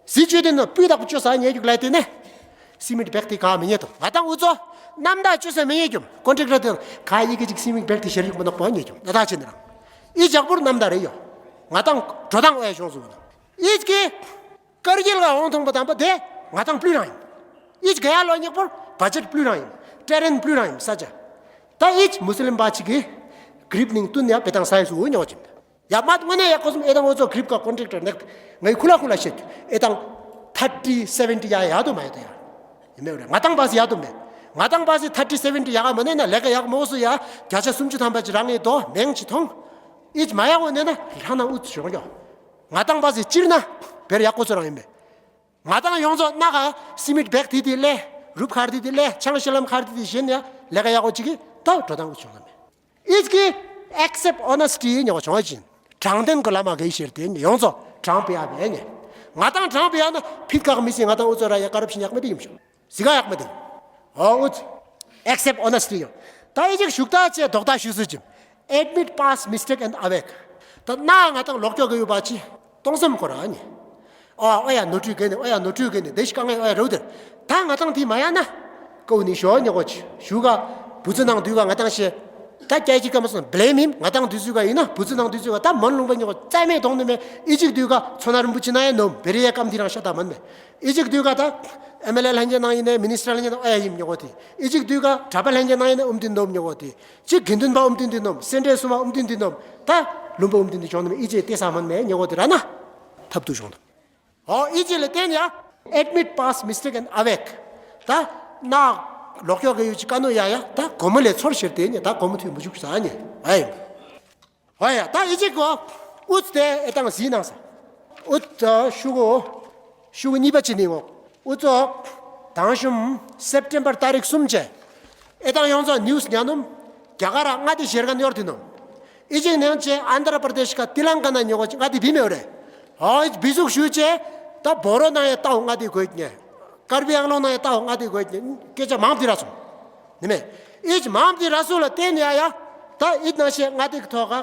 སི་ཅོ་དེ་ན་སྤུས་དག་པོ་ཅོ་ས་ཉེ་རྒྱུག་ལ་དེ་ནས། སི་མིད་བེག་དེ་ག་མི་ཉེ་དོ་ང་དང་འུ་ཚོ། གནམ་བདག་ཅོ་ས་མི་ཉེ་རྒྱུམ་ཀོན་ཊེག་ཊར་དེ་ག་ཡི་གེ་ཅིག་སི་མིད་བེག་དེ་ཤར་རྒྱུག་མི་ནོག་པོ་ཉེ་རྒྱུམ་ན་ད་ཆེ་ནི་རང་། ཨི་ཇག་པོར་གནམ་བདག་རེ་ཡོ། ང་དང་འགྲོ་དང་ཨོ་ཡ་ཤོང་སུ་ནོ། ཨི་ཅི་གི་ཀར་གིལ་ལ་འོང་ཐོང་པ་དང་པོ་དེ་ང་དང་པླུ་རང་ཡིན། ཨི་ཅི་ག་ཡ་ལོ་ཉེག་པོར་བ་ཇེཊ་པླུ་རང་ཡིན། ཏྲེ་རན་པླུ་རང་ཡིན་ས་ཅ། ད་ཨི་ཅི་མུ་སི་ལིམ་པ་ཅིག་གི་གྲིབ་ནིང་བསྟུན་ཡ་བེ་དང་སའེན་སུ་འུ་ཉོག་ཅིན། ཡ་མ་དངོས་གནས་ཡ་ཀོ་སུམ་ཨེ་དང་འུ་ཚོ་གྲིབ་ག་ཀོན་ཊེག་ཊར་ནེག་ངའི་ཁུ་ལ་ཁུ་ལ་བཤད་རྒྱུ་ཨེ་དང་ཐར་ཊི་སེ་ཝེན་ཊི་ཡ་ཡ་དུ་མ་ཡ་དུ་ཡ། ཡིན་མེད་རེ་ང་དང་པ་སི་ཡ་དུ་མེད། ང་དང་པ་སི་ཐར་ཊི་སེ་ཝེན་ཊི་ཡ་ག་མ་ནས་ན་ལས་ཀ་ཡག་མོ་སུ་ཡ་བརྒྱ་ཆ་སུམ་ཅུ་ཐམ་པ་ཅི་རང་ངེ་དོ་མེང་ཅི་ཐོང་། ཨི་ཅི་མ་ཡ་འོ་ནས་ན་ལྷ་ན་འུ་ཚོ་ཤོང་ཡོ། ང་དང་པ་སི་སྤྱིར་ན་བེར་ཡག་པོ་ཚོ་རང་ཡིན་པས། ང་དང་ཡོངས་རྫོགས་སྣ་ཁ་སི་མིད་བེག་དེ་དེ་ལས་རུབ་ཁར་དེ་དེ་ལས་ཆང་ཤི་ལམ་ཁར་དེ་དེ་བཞིན་ཡ་ལས་ཀ་ཡག་པོ་ཅིག་གི་ད་འགྲོ་སྟངས་འུ་ཆོག་ལ་མེད། ཨིས་ཀི་ཨེག་སེབ་ཨོ་ནེ་སི་ཊི་ཉོ་བ་བྱུང་བ་ཅིན་དྲང་བདེན་གི་ལམ་གི་ཤེར་ཏེ་ཡོངས་རྫོགས་དྲང་པོ་ཡ་བས་ཉེ། ང་དང་དྲང་པོ་ཡ་ན་ཕིད་ཁག་མི་སྲིད་ང་དང་འུ་ཚོ་ར་ཡ་ཀ་རབ་ཤིན་ཡག་མེད་དེ་ཡིན་ཤོག་ཟི་ག་ཡག་མེད་དེ། ཨོ་འུ་ཚོ་ཨེག་སེབ་ཨོ་ནེ་སི་ཊི་ཡོ། ད་ཨི་ཅིག་ཞུགས་ད་ཅེ་དོག་ད་ཞུ་སུ་ཅིམ། Admit past mistake and awake. ད་ན་ང་དང་ལོག་ཀྱོག་གི་ཡོད་པ་ཅི། སྟོང་སེམས་ཁོ་ར་ཉེ། ཨོ་ཨོ་ཡ་ནོར་འཁྲུལ་གན་ནི་ཨོ་ཡ་ནོར་འཁྲུལ་གན་ནི་དེ་ཤི་ཀ་ངའི་ཨོ་ཡ་རོ་དེར། ད་ང་དང་དེ་མ་ཡ་ན། ཀའུ་ནི་ཞོ་ཉེ་གོ་ཅི་ཞུ་ག་བུ་ཚོ་ནང་དུས་ག་ང་དང་ཤེ། ད་སྐྱ་ཅི་ཀ་མ་སོང་བླེ་མིམ་ང་དང་དུས་ཚོད་ག་ཡིན་ན་བུ་ཚོ་ནང་དུས་ཚོད་ག་ད་མོན་ལུང་པ་ཉེ་གོ་རྩ་མེད་གཏོང་ནི་མེད་ཨི་ཅིག་དུས་ག་མཚོ་སྣ་རིན་པོ་ཆེ་ན་ཡ་ནོམ་བེ་རི་ཡ་ཀམ་དེ་རང་ཤ་ད་མན་མེད་ཨི་ཅིག་དུས་ག་ད་ཨེམ་ཨེལ་ཨེ་ལྷན་རྒྱས་ནང་ཡིན་ནའི་མི་ནི་སི་ཊར་ལྷན་རྒྱས་ནང་ཨོ་ཡ་ཡིན་ཉེ་གོ་དེ་ཨི་ཅིག་དུས་ག་གྲྭ་པ་ལྷན་རྒྱས་ནང་ཡིན་ན་ཨུམ་དེ་ནོམ་ཉེ་གོ་དེ། གཅིག་དགེ་འདུན་པ་ཨུམ་ཏིན་ཏིན་ནོམ། སེ་འབྲས་སུ་མ་ཨུམ་ཏིན་ཏིན་ནོམ། ད་ལུམ་པ་ཨུམ་ཏིན་ཏིན་བྱུང་ནོམ་ཨི་ཅེ་ཏེ་ས་མན་མེ་ཉེ་གོ་དེ་ར་ན། ཐབས་ཏུ་བྱུང་ནོམ། ཨོ་ཨི་ཅེ་ལ་བརྟེན་ཡ། Admit past mistake and awake. ད་ན་ལོག་ཀྱོག་གི་ཡུལ་གྱི་ཀ་ནོ་ཡ་ཡ་ད་གོ་མོ་ལས་ཚོར་ཤེར་ཏེ་ཉེ་ད་གོ་མོ་ཐུས་མུ་ཅུག་ས་ཉེ་ཨེ། ཨོ་ཡ་ད་ཨི་ཅེ་གོ་ཨུ་ཙི་ཏེ་ཨེ་ཏང་ཟི་ནང་ས། ཨུ་ཙི་ཤུ་གོ་ཤུ་གོ་གཉིས་པ་ཅི་ནི་ངོ་ཨུ་ཙོ་དང་ཤུམ་སེབ་ཊེམ་བར་ཏ་རིག་གསུམ་ཅེ། ཨེ་དང་ཡོངས་རྫོགས་ནིའུ་སི་ཉན་ནོམ། རྒྱ་གར་མངའ་སྡེ་ཤེར་ག་ནོར་དེ་ནོམ། ཨི་ཅིག་ནང་ཅེ་ཨན་དྷྲ་པྲ་དེཤ་ཀ་ཏི་ལང་ཀ་ན་ཉོ་གོ་ཅིག་མངའ་སྡེ་བི་མེ་རེ། ཨོ་བི་ཟུག་ཞུ་ཅེ། ད་བོ་རོ་ན་ཡ་ཏའོ་མངའ་སྡེ་གོ་ཉེ། ཀར་བི་ཨང་ལོང་ན་ཡ་ཏའོ་མངའ་སྡེ་གོ་ཉེ་སྐད་ཆ་མང་དེ་ར་སོང་། ནི་མེ། ཨི་ཅི་མང་དེ་ར་སོང་ལ་བརྟེན་ཡ་ཡ། ད་ཨི་ན་ཤེ་མངའ་སྡེ་གི་ཐོག་ག་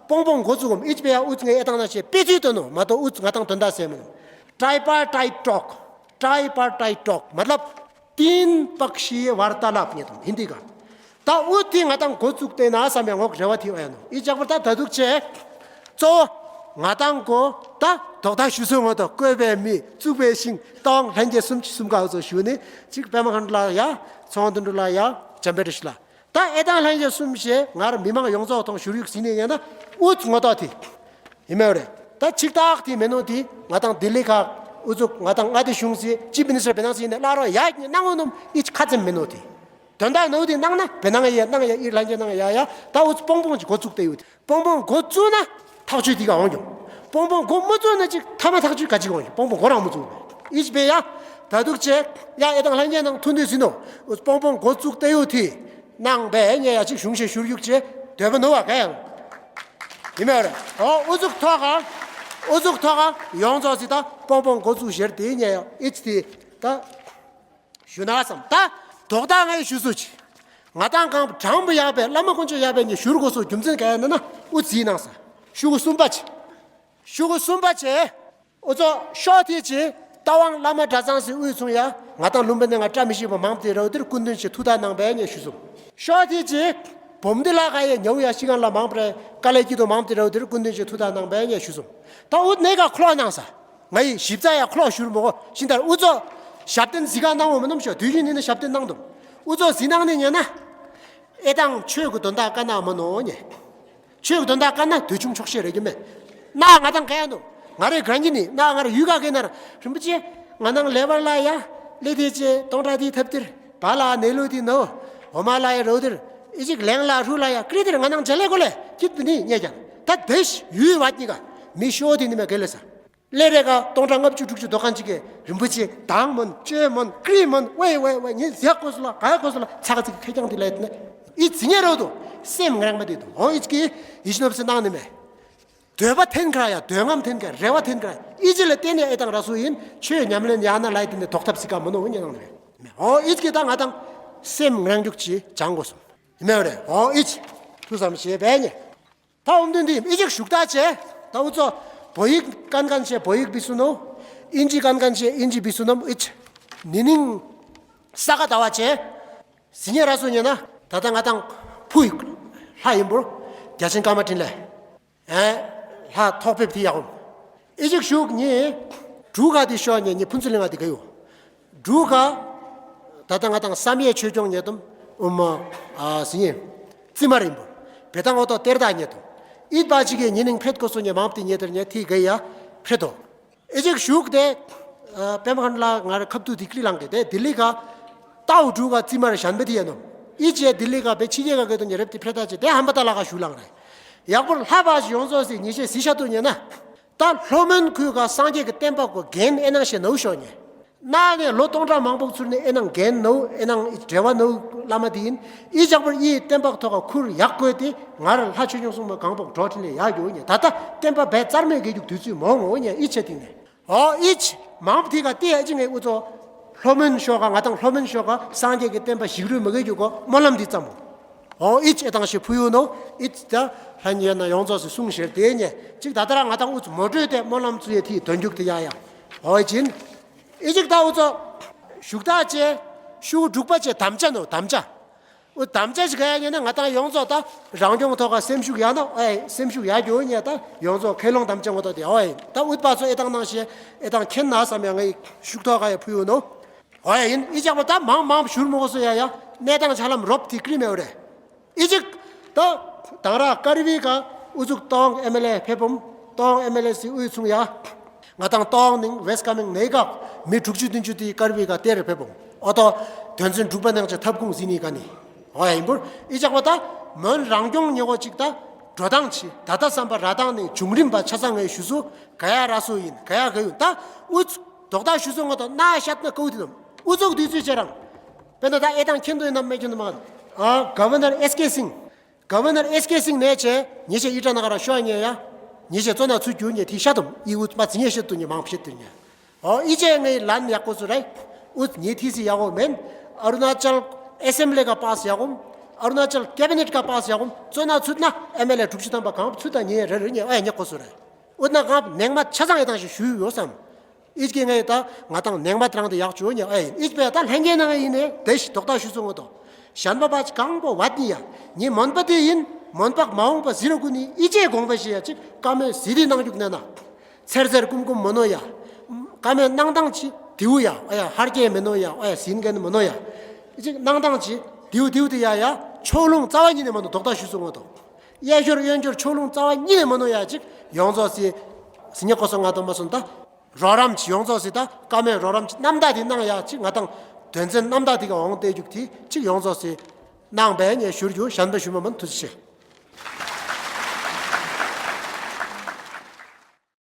པོང་པོང་འགོ་བཙུགས་གོམ་ཨི་ཅི་པེ་ཡ་ཨུ་ཙི་ངེ་ཨེ་དང་ན་ཤེ་པེ་ཚུལ་དོ་ནོ་མ་གཏོགས་ཨུ་ཙི་ང་དང་དོན་དག་སེ་མི་ནོ། Tripartite talk. Tripartite talk. मतलब तीन पक्षीय वार्तालाप ཉེ་དང་ཧིན་དི་ག་ད་འུ་དེ་ང་དང་འགོ་བཙུགས་ཏེ་ན་བསམ་ཡ་ངོག་རེ་བ་དེ་ཨོ་ཡ་ནོ་ཨི་ཅག་པར་ད་ད་དུག་ཅེ། གཙོ་བོ་ང་དང་གོ་ད་དོག་ད་ཞུ་སོ་ངོ་ད་བཀོད་པའི་མི་བཙུགས་པའི་ཤིང་ཏང་ལྷན་རྒྱས་གསུམ་གྱི་གསུམ་ཀ་འུ་ཚོ་ཞུ་ནི་ཅིག་པད་མ་ཁང་ལ་ཡ་ཚོང་དུ་འགྲོ་ལ་ཡ་འཇམ་པའི་རི་ཤི་ལ་ད་ཨེ་དང་ལྷན་རྒྱས་གསུམ་ཞེ་ངར་མི་མང་ཡོངས་རྫོགས་ཐོང་ཞུ་རིག་ཟིན་ནི་ཡ་ན་འུ་ཚོ་ངོ་ད་དེ། ཡིན་མེད་རེད། ད་ཆིག་ཐག་དེ་མེད་ནོ་དེ་ང་དང་ལྡི་ལི་ཁག་ཨུ་ཚུགས་ང་དང་མངའ་སྡེ་གཞུང་སྲིད་ཅིབ་མི་ནི་སི་ཊར་བེ་ནང་སྲིད་ནས་བླ་རོགས་ཡ་གནང་འོ་ནོམ་ཨི་ཅི་ཁ་ཙེམ་མེད་ནོ་དེ། དོན་དག་ནོ་དེ་གནང་ན་བེ་ནང་ཡ་གནང་ཡ་ཨི་ལྷན་རྒྱས་གནང་ཡ་ཡ་ད་ཨུ་ཚུགས་པོང་པོང་ཅིག་འགོ་བཙུགས་ཏེ་ཡོད་དེ་པོང་པོང་འགོ་བཙུགས་ན་ཐག་གཅོད་དེ་ག་འོང་ཀྱང་པོང་པོང་འགོ་མི་བཙུགས་ན་ཅིག་ཐ་མ་ཐག་གཅོད་ག་ཅིག་འོང་ཀྱང་པོང་པོང་འགོ་རང་མི་བཙུགས་ཨི་ཅི་བེ་ཡ་ད་དུག་ཅེ་ཡ་ཨེ་དང་ལྷན་རྒྱས་ནང་ཐུག་འདོད་ཟིན་ནོ་ཨུ་ཚུགས་པོང་པོང་འགོ་བཙུགས་ཏེ་ཡོད་དེ། གནང་བས་ཉེ་ཡ་ཅིག་གཞུང་ཞེས་ཞུར་གཡུག་ཅེས་འདོད་པ་ནོ་བ་ག་ཡང་། ཡིན་མེད་རེད། ཨོ་ཨུ་ཚུགས་ཐོག་ག་ཨུ་ཚུགས་ཐོག་ག་ཡོངས་རྫོགས་སི་ད་པོང་པོང་འགོ་བཙུགས་ཞེར་དེ་ཉེ་ཡ་ཨི་ཅི་དེ་ད་ཞུ་ན་བསམ་ད་དོག་ད་ངས་ཞུ་སུ་ཅི། ང་དང་གང་དྲང་པོ་ཡག་པས་བླ་མ་དཀོན་མཆོག་ཡག་པས་ཉེ་ཞུར་དགོས་སོ་རྒྱུ་མཚན་ག་ཡ་ན་ན་ཨུ་ཚིག་ནང་ས་ཤུ་གུ་གསུམ་པ་ཅི། ཤུ་གུ་གསུམ་པ་ཅི། ཨོ་ཙོ་ཤོ་ཐི་ཅི་རྟ་དབང་བླ་མ་གྲྭ་ཚང་སི་དབུས་ཚུང་ཡ་ང་དང་ལུང་པ་ནས་ང་བཀྲ་མི་ཤིས་པ་མང་པོ་དེ་རོ་དེར་སྐུ་མདུན་ཞིག་ཐུགས་ཐག་གནང་བས་ཉེ་ཞུ་སོང་། ཤོ་ཐི་ཅི་བོམ་དི་ལ་ཁ་ཡ་ཉའུ་ཡ་ཤི་གང་ལ་མང་པོ་རེ་དཀའ་ལས་སྐྱིད་དོ་མང་པོ་དེ་རོ་དེར་སྐུ་མདུན་ཞིག་ཐུགས་ཐག་གནང་བས་ཉེ་ཞུ་སོང་། ད་ཨུ་ནེ་ག་ཁློ་གནང་ས་ང་ཡི་ཞིབ་ཚ་ཡ་ཁློ་ཞུར་མོ་གོ་ཤིན་ཏར་ཨུ་ཙོ་ཞབས་བརྟན་ཟི་ག་གནང་འོ་མ་ནམ་ཤོ་དུས་རྒྱུན་ནི་ནི་ཞབས་བརྟན་གནང་དོ་ཨུ་ཙོ་ཟི་གནང་ནི་ཉེ་ན། ཨེ་དང་ཆོས་ཀྱི་དོན་དག་བཀའ་གནང་མ་ནོ་ཉེ། ཆོས་ཀྱི་དོན་དག་བཀའ་ན་དུས་ཆུང་ཆོག་ཤེས་རེ་རྒྱུ་མེད། ན་ང་དང་ག་ཡ་འདུག་ང་རེ་གང་གི་ནི་ན་ང་རེ་ཡུལ་ག་གི་ན་ར་རིན་པོ་ཆེ་ང་ནང་ལེ་བར་ལ་ཡ་ལེ་དེ་ཅེ་སྟོང་ཕྲག་དེ་ཐབ་དེར་བ་ལ་ནེ་ལུ་དེ་ནོ་འོ་མ་ལ་ཡ་རོ་དེར་ཨི་ཅིག་ལེང་ལ་ཧྲུ་ལ་ཡ་ཀྲི་དེར་ང་ནང་ཇ་ལེ་གོ་ལེ་ཀྱིད་དུ་ནི་ཉེ་ཀྱང་ད་དེ་ཤ་ཡུལ་བ་གཉི་ག་མི་ཤོ་དེ་ནི་མེ་གེ་ལེ་ས། ལེ་རེ་ག་སྟོང་ཕྲག་ལྔ་བཅུ་དྲུག་ཅུ་དོ་གང་ཅིག་གི་རིན་པོ་ཆེ་དང་མོན་ཅོས་མོན་ཀྲི་མོན་ཝེ་ཝེ་ཝེ་ཉིན་ཟེག་གོ་སོ་ལ་ག་ཡ་གོ་སོ་ལ་ཚ་ག་ཚིག་ཁེ་ཀྱང་དེ་ལ་ཡིན་ནི་ཨི་ཚི་ཉེ་རོ་དུ་སེམས་ངན་མ་དེ་དུ་ཨོ་ཨི་ཅི་གི་ཡི་ཤི་ནོབ་སི་ནང་ནི་མེ། འདོད་པ་འཐེན་ཁ་ཡ་འདོད་རྔམ་འཐེན་ཁ་རེ་བ་འཐེན་ཁ་ཨི་ཅི་ལ་བརྟེན་ནས་ཨེ་དང་ར་སུ་ཡིན་ཆོས་ཉམས་ལེན་ཡ་ན་ལ་ཡི་དེ་ནི་དོག་ཐབས་སི་ཀ་མོ་ནོ་ཨོ་ཉེ་ནང་ནི་མེ། ཨོ་ཨི་ཅི་གི་ད་ང་དང་སེམས་ངན་འཇུག་ཅི་སྦྱང་དགོས་སོང་ཡིན་མེ་རེ། ཨོ་ཨི་ཅི་ཐུ་བསམ་ཤེས་པས་ཉེ། ད་འོམ་དུན་འདི་ཨི་ཅིག་ཞུགས་ད་ཆེ། ད་འུ་ཚོ་བོ་ཡིག་ཀན་ཀན་ཆེ་བོ་ཡིག་བི་སུ་ནོ། ཨིན་ཇི་ཀན་ཀན་ཆེ་ཨིན་ཇི་བི་སུ་ནོ་ཨི་ཅི། ནི་ནིང་ས་ག་ཟླ་བ་ཆེ། ཟི་ཉེ་ར་སུ་ཉེ་ན་ད་ལྟ་ང་དང་ཕུ་ཡིག་ལྷ་ཡིན་པོ། རྒྱ་ཆེན་ཀརྨ་འཕྲིན་ལས། ཨེ། ལྷ་ཐོག་ཕེབས་དེ་ཡག་འོམ། ཨི་ཅིག་ཞུགས་ཉེ། གྲུ་ག་དེ་ཤོ་ཉེ་ཉེ་ཕུན་ཚོགས་གླིང་ང་དེ་ག་ཡོ། འབྲུག་ག་ད་ལྟ་ང་དང་བསམ་ཡས་ཆོས་སྐྱོང་ཉེ་དུམ་ཨུམ་ཨ་ཟི་ཉེ། རྩི་མ་རིན་པོ། བེ་ཏང་འོ་ཏོ་གཏེར་བདག་ཉེ་དུམ། ཨིད་པ་ཅིག་གི་ཉེ་ནིང་ཕྲེད་ཀོ་སོ་ཉེ་མང་པོ་དེ་ཉེ་དེར་ཉེ་ཐི་ག་ཡ་ཕྲེད་དོ། ཨི་ཅིག་ཞུགས་དེ། པེ་མ་ཁན་ལ་ང་ར་ཁབ་ཏུ་དི་ཀྲི་ལང་གི་དེ་ལྡི་ལི་ག་ཏའོ་འབྲུག་ག་རྩི་མ་ར་ཞན་པ་དེ་ཡ་ནོ། ཨི་ཅེ་ལྡི་ལི་ག་བེ་ཕྱི་རྒྱལ་ག་གེ་དོ་ཉེ་རབ་དེ་ཕྲེད་ད་ཅེ་དེ་ཧམ་པ་ད་ལ་ག་ཞུ་ལང་རེ། ཡག་པོར་ལྷ་བ་ཞིག་ཡོངས་རྫོགས་སི་ཉེ་ཤེས་སི་ཤ་ཏུ་ཉེ་ན། ད་ལྷོ་མོན་ཁུལ་ག་སངས་རྒྱས་ཀྱི་བསྟན་པ་གོ་རྒན་ཨེ་ནང་ཤེས་ནའུ་ཤོ་ཉེ། ན་ནས་ལོ་སྟོང་ཕྲག་མང་པོ་ཚུར་ནས་ཨེ་ནང་རྒན་ནའུ་ཨེ་ནང་འབྲེལ་བ་ནའུ་བླ་མ་དེ་ཡིན། ཨི་ཅག་པར་ཨི་བསྟན་པ་ཐོག་ཁུར་ཡག་དགོས་ཏེ་ང་ར་ལྷ་ཆོས་སྐྱོང་སྲུང་མ་གང་པོ་འགྲོ་ཁྲིད་ལས་ཡག་ཡོད་ཉེ། ད་ལྟ་བསྟན་པ་བས་རྩར་མེད་གེ་རྒྱུག་དུས་ཚོད་མོ་ངོ་ཉེ་ཨི་ཆེ་དེ་ནས། ཨོ་ཨི་ཆེ་མང་པོ་དེ་ག་ཏི་ཨ་ཅི་ངའི་ཨུ་ཚོ་ལྷོ་མོན་ཤོ་ག་ང་དང་ལྷོ་མོན་ཤོ་ག་སངས་རྒྱས་ཀྱི་བསྟན་པ་ཞིག་རུས་མ་གེ་རྒྱུག་གོ་སྨོན་ལམ་འདི་ཙམ་མོ། ཨོ་ཨི་ཅེ་དང་ཞེ་ཕུ་ཡུ་ནོ་ཨི་ཅེ་ད་ལྷ་ཉེ་ན་ཡོངས་རྫོགས་སུ་གསུང་ཞེར་དེ་ཉེ་གཅིག་ད་ལྟ་ར་ང་དང་ཨུ་ཚོ་མོ་གྲོས་དེ་སྨོན་ལམ་ཚུ་ཡེ་ཐི་དོན་རྒྱུག་དེ་ཡ་ཡ། ཨོ་ཨི་ཅིན། ཨི་ཅིག་ད་ཨུ་ཚོ་ཞུགས་ད་ཅེ་ཤུ་དྲུག་པ་ཅེ་དམ་བཅའ་ནོ་དམ་བཅའ། ཨུ་དམ་བཅའ་ཞིག་ག་ཡ་ཉེ་ན་ང་དང་ཡོངས་རྫོགས་ད་རང་སྐྱོང་ཐོག་ག་སེམས་ཤུགས་ཡ་ནོ་ཨེ་སེམས་ཤུགས་ཡ་རྒྱུ་ཉེ་ད་ཡོངས་རྫོགས་ཁས་ལོང་དམ་བཅའ་ངོ་ཐོག་དེ་ཨོ་ཨེ་ད་ཨུ་པ་ཚོ་ཨེ་དང་ནང་ཤེ་ཨེ་དང་ཁེན་ན་བསམ་ཡ་ངའི་ཤུགས་ཐོག་ག་ཡ་ཕུ་ཡུ་ནོ། ཨོ་ཡ་ཡིན། ཨི་ཅག་པ་ད་མང་མང་ཞུར་མོ་གོ་སོ་ཡ་ཡ། གནས་སྟངས་ཆ་ལམ་རོབ་དེ་ཀྲི་མེ་བ་རེ། ཨི་ཅིག་ད་དང་ར་ཀར་བི་ག་ཨུ་ཚུགས་ཏོང་ཨེམ་ཨེལ་ཨེ་ཕེབས་བོམ། ཏོང་ཨེམ་ཨེལ་ཨེ་སི་ཨུ་ཚུང་ཡ། ང་དང་ཏོང་ནིང་ཝེསྟ་ཀ་མིང་ནེ་ག་མི་དྲུག་ཅུ་བདུན་ཅུ་དེ་ཀར་བི་ག་ཏེ་རེ་ཕེབས་བོམ། ཨོ་ཏོ་དོན་ཚན་དྲུག་པ་ནང་ཆ་ཐབ་ཁུང་ཟིན་ནི་ག་ནི། ཨོ་ཡ་ཡིན་པོར་ཨི་ཅག་པ་ད་མོན་རང་སྐྱོང་ཉེ་གོ་ཅིག་ད་འགྲོ་སྟངས་ཆི་ད་ད་བསམ་པ་ར་སྟངས་ནི་བྱུང་རིམ་པ་ཆ་ཚང་ངའི་ཞུ་སུ་ག་ཡ་ར་སུ་ཡིན་ག་ཡ་ག་ཡུན་ད་ཨུ་ཚུགས། དོག་ཐག་ཞུ་སོང་ང་དང་ན་ཤད་ན་ཀའུ་དི་ནམ་ཨུ་ཚོགས་དུས་ཚོད་བྱེད་རང་། དཔེར་ན་ད་ཨེ་དང་ཁྱེད་དོ་ཡིན་ནམ་མེད་ཁྱེད་དོ་མ་ག་ཨ་ག་ཝར་ནར་ཨེས་ཀེ་སིང་། ག་ཝར་ནར་ཨེས་ཀེ་སིང་ནས་ཆེ་ཉེ་ཆེ་ཨི་ཏྲ་ན་ག་ར་ཤོ་ཉེ་ཡ། ཉེ་ཆེ་ཙོ་ན་ཚུ་རྒྱུ་ཉེ་ཐི་ཤ་དུམ་ཨི་ཨུ་མ་ཙི་ཉེ་ཤེ་དུ་ཉེ་མང་ཕྱེ་དུ་ཉེ། ཨོ་ཨི་ཅེ་ངའི་ལན་ཡག་པོ་སུ་རེད། ཨུ་ཉེ་ཐི་སི་ཡག་པོ་མེན། ཨ་རུ་ན་ཅལ་ཨེ་སེམ་བྷི་ལི་ག་པཱ་སི་ཡག་གོམ། ཨ་རུ་ན་ཅལ་ཀེ་བི་ནེཊ་ག་པཱ་སི་ཡག་གོམ། ཙོ་ན་ཚུ་ན་ཨེམ་ཨེལ་ཨེ་དྲུག་ཅུ་ཐམ་པ་གང་ཚུ་ད་ཉེ་རེ་རེ་ཉེ་ཨ་ཉེ་ཁོ་སུ་རེད། ཨུ་ན་གང་ནེང་མ་ཆ་ཚང་ཡེ་དང་ཞིག་ཞུ་ཡོད་བསམ། ཨིས་ཀྱི་ངས་ད་ང་དང་ནེང་མ་དྲང་དེ་ཡག་བཅོས་ཉེ་ཨེ་ཡིན་ཨིས་པས་ད་ལྷན་རྒྱས་ནང་ཡིན་ནས་དེ་ཞིག་དོག་ཐག་ཞུ་སོང་ངོ་དོ། གཞན་པ་པ་ཅི་གང་པོ་བ་ནི་ཡ། ཉི་མོན་པ་དེ་ཡིན་མོན་པ་མ་འོངས་པ་ཟི་ར་ཀུ་ནི་ཨི་ཅེ་དགོངས་པ་ཞེ་ཡ་ཅིག་ཀ་མོས་ཟི་དི་གནང་རྒྱུག་ནས་ན། ཚེར་ཚེར་ཀུམ་ཀུམ་མོ་ནོ་ཡ། ཀ་མོས་གནང་སྟངས་ཅི་དེའུ་ཡ་ཨ་ཡ་ཧར་སྐྱེ་མེ་ནོ་ཡ་ཨ་ཡ་ཟིན་གན་མོ་ནོ་ཡ། ཅིག་གནང་སྟངས་ཅི་དེའུ་དེའུ་དེ་ཡ་ཡ་ཕྱོགས་ལྷུང་རྩ་བ་ཉིད་ནས་མ་ནོ་དོག་ཐག་ཞུ་སོང་ངོ་དོ། གཡས་ཞོར་གཡོན་ཞོར་ཕྱོགས་ལྷུང་རྩ་བ་ཉིད་ནས་མ་ནོ་ཡ་ཅིག་ཡོངས་རྫོགས་སི། སི་ཉེ་ཁོ་སོ་ང་དང་མ་སོང་ད། རོགས་རམ་གྱི་ཡོངས་རྫོགས་སི་ད་བཀའ་མོལ་རོགས་རམ་གྱི་རྣམ་དག་དེ་གནང་ཡ་ཅིག་ང་དང་དོན་ཚན་རྣམ་དག་དེ་ག་འོང་བལྟས་རྒྱུག་དེ་ཅིག་ཡོངས་རྫོགས་སི་གནང་བས་ངས་ཞུ་རྒྱུ་གཞན་པ་ཞུ་མ་མིན་ཐུགས་རྗེ་ཆེ།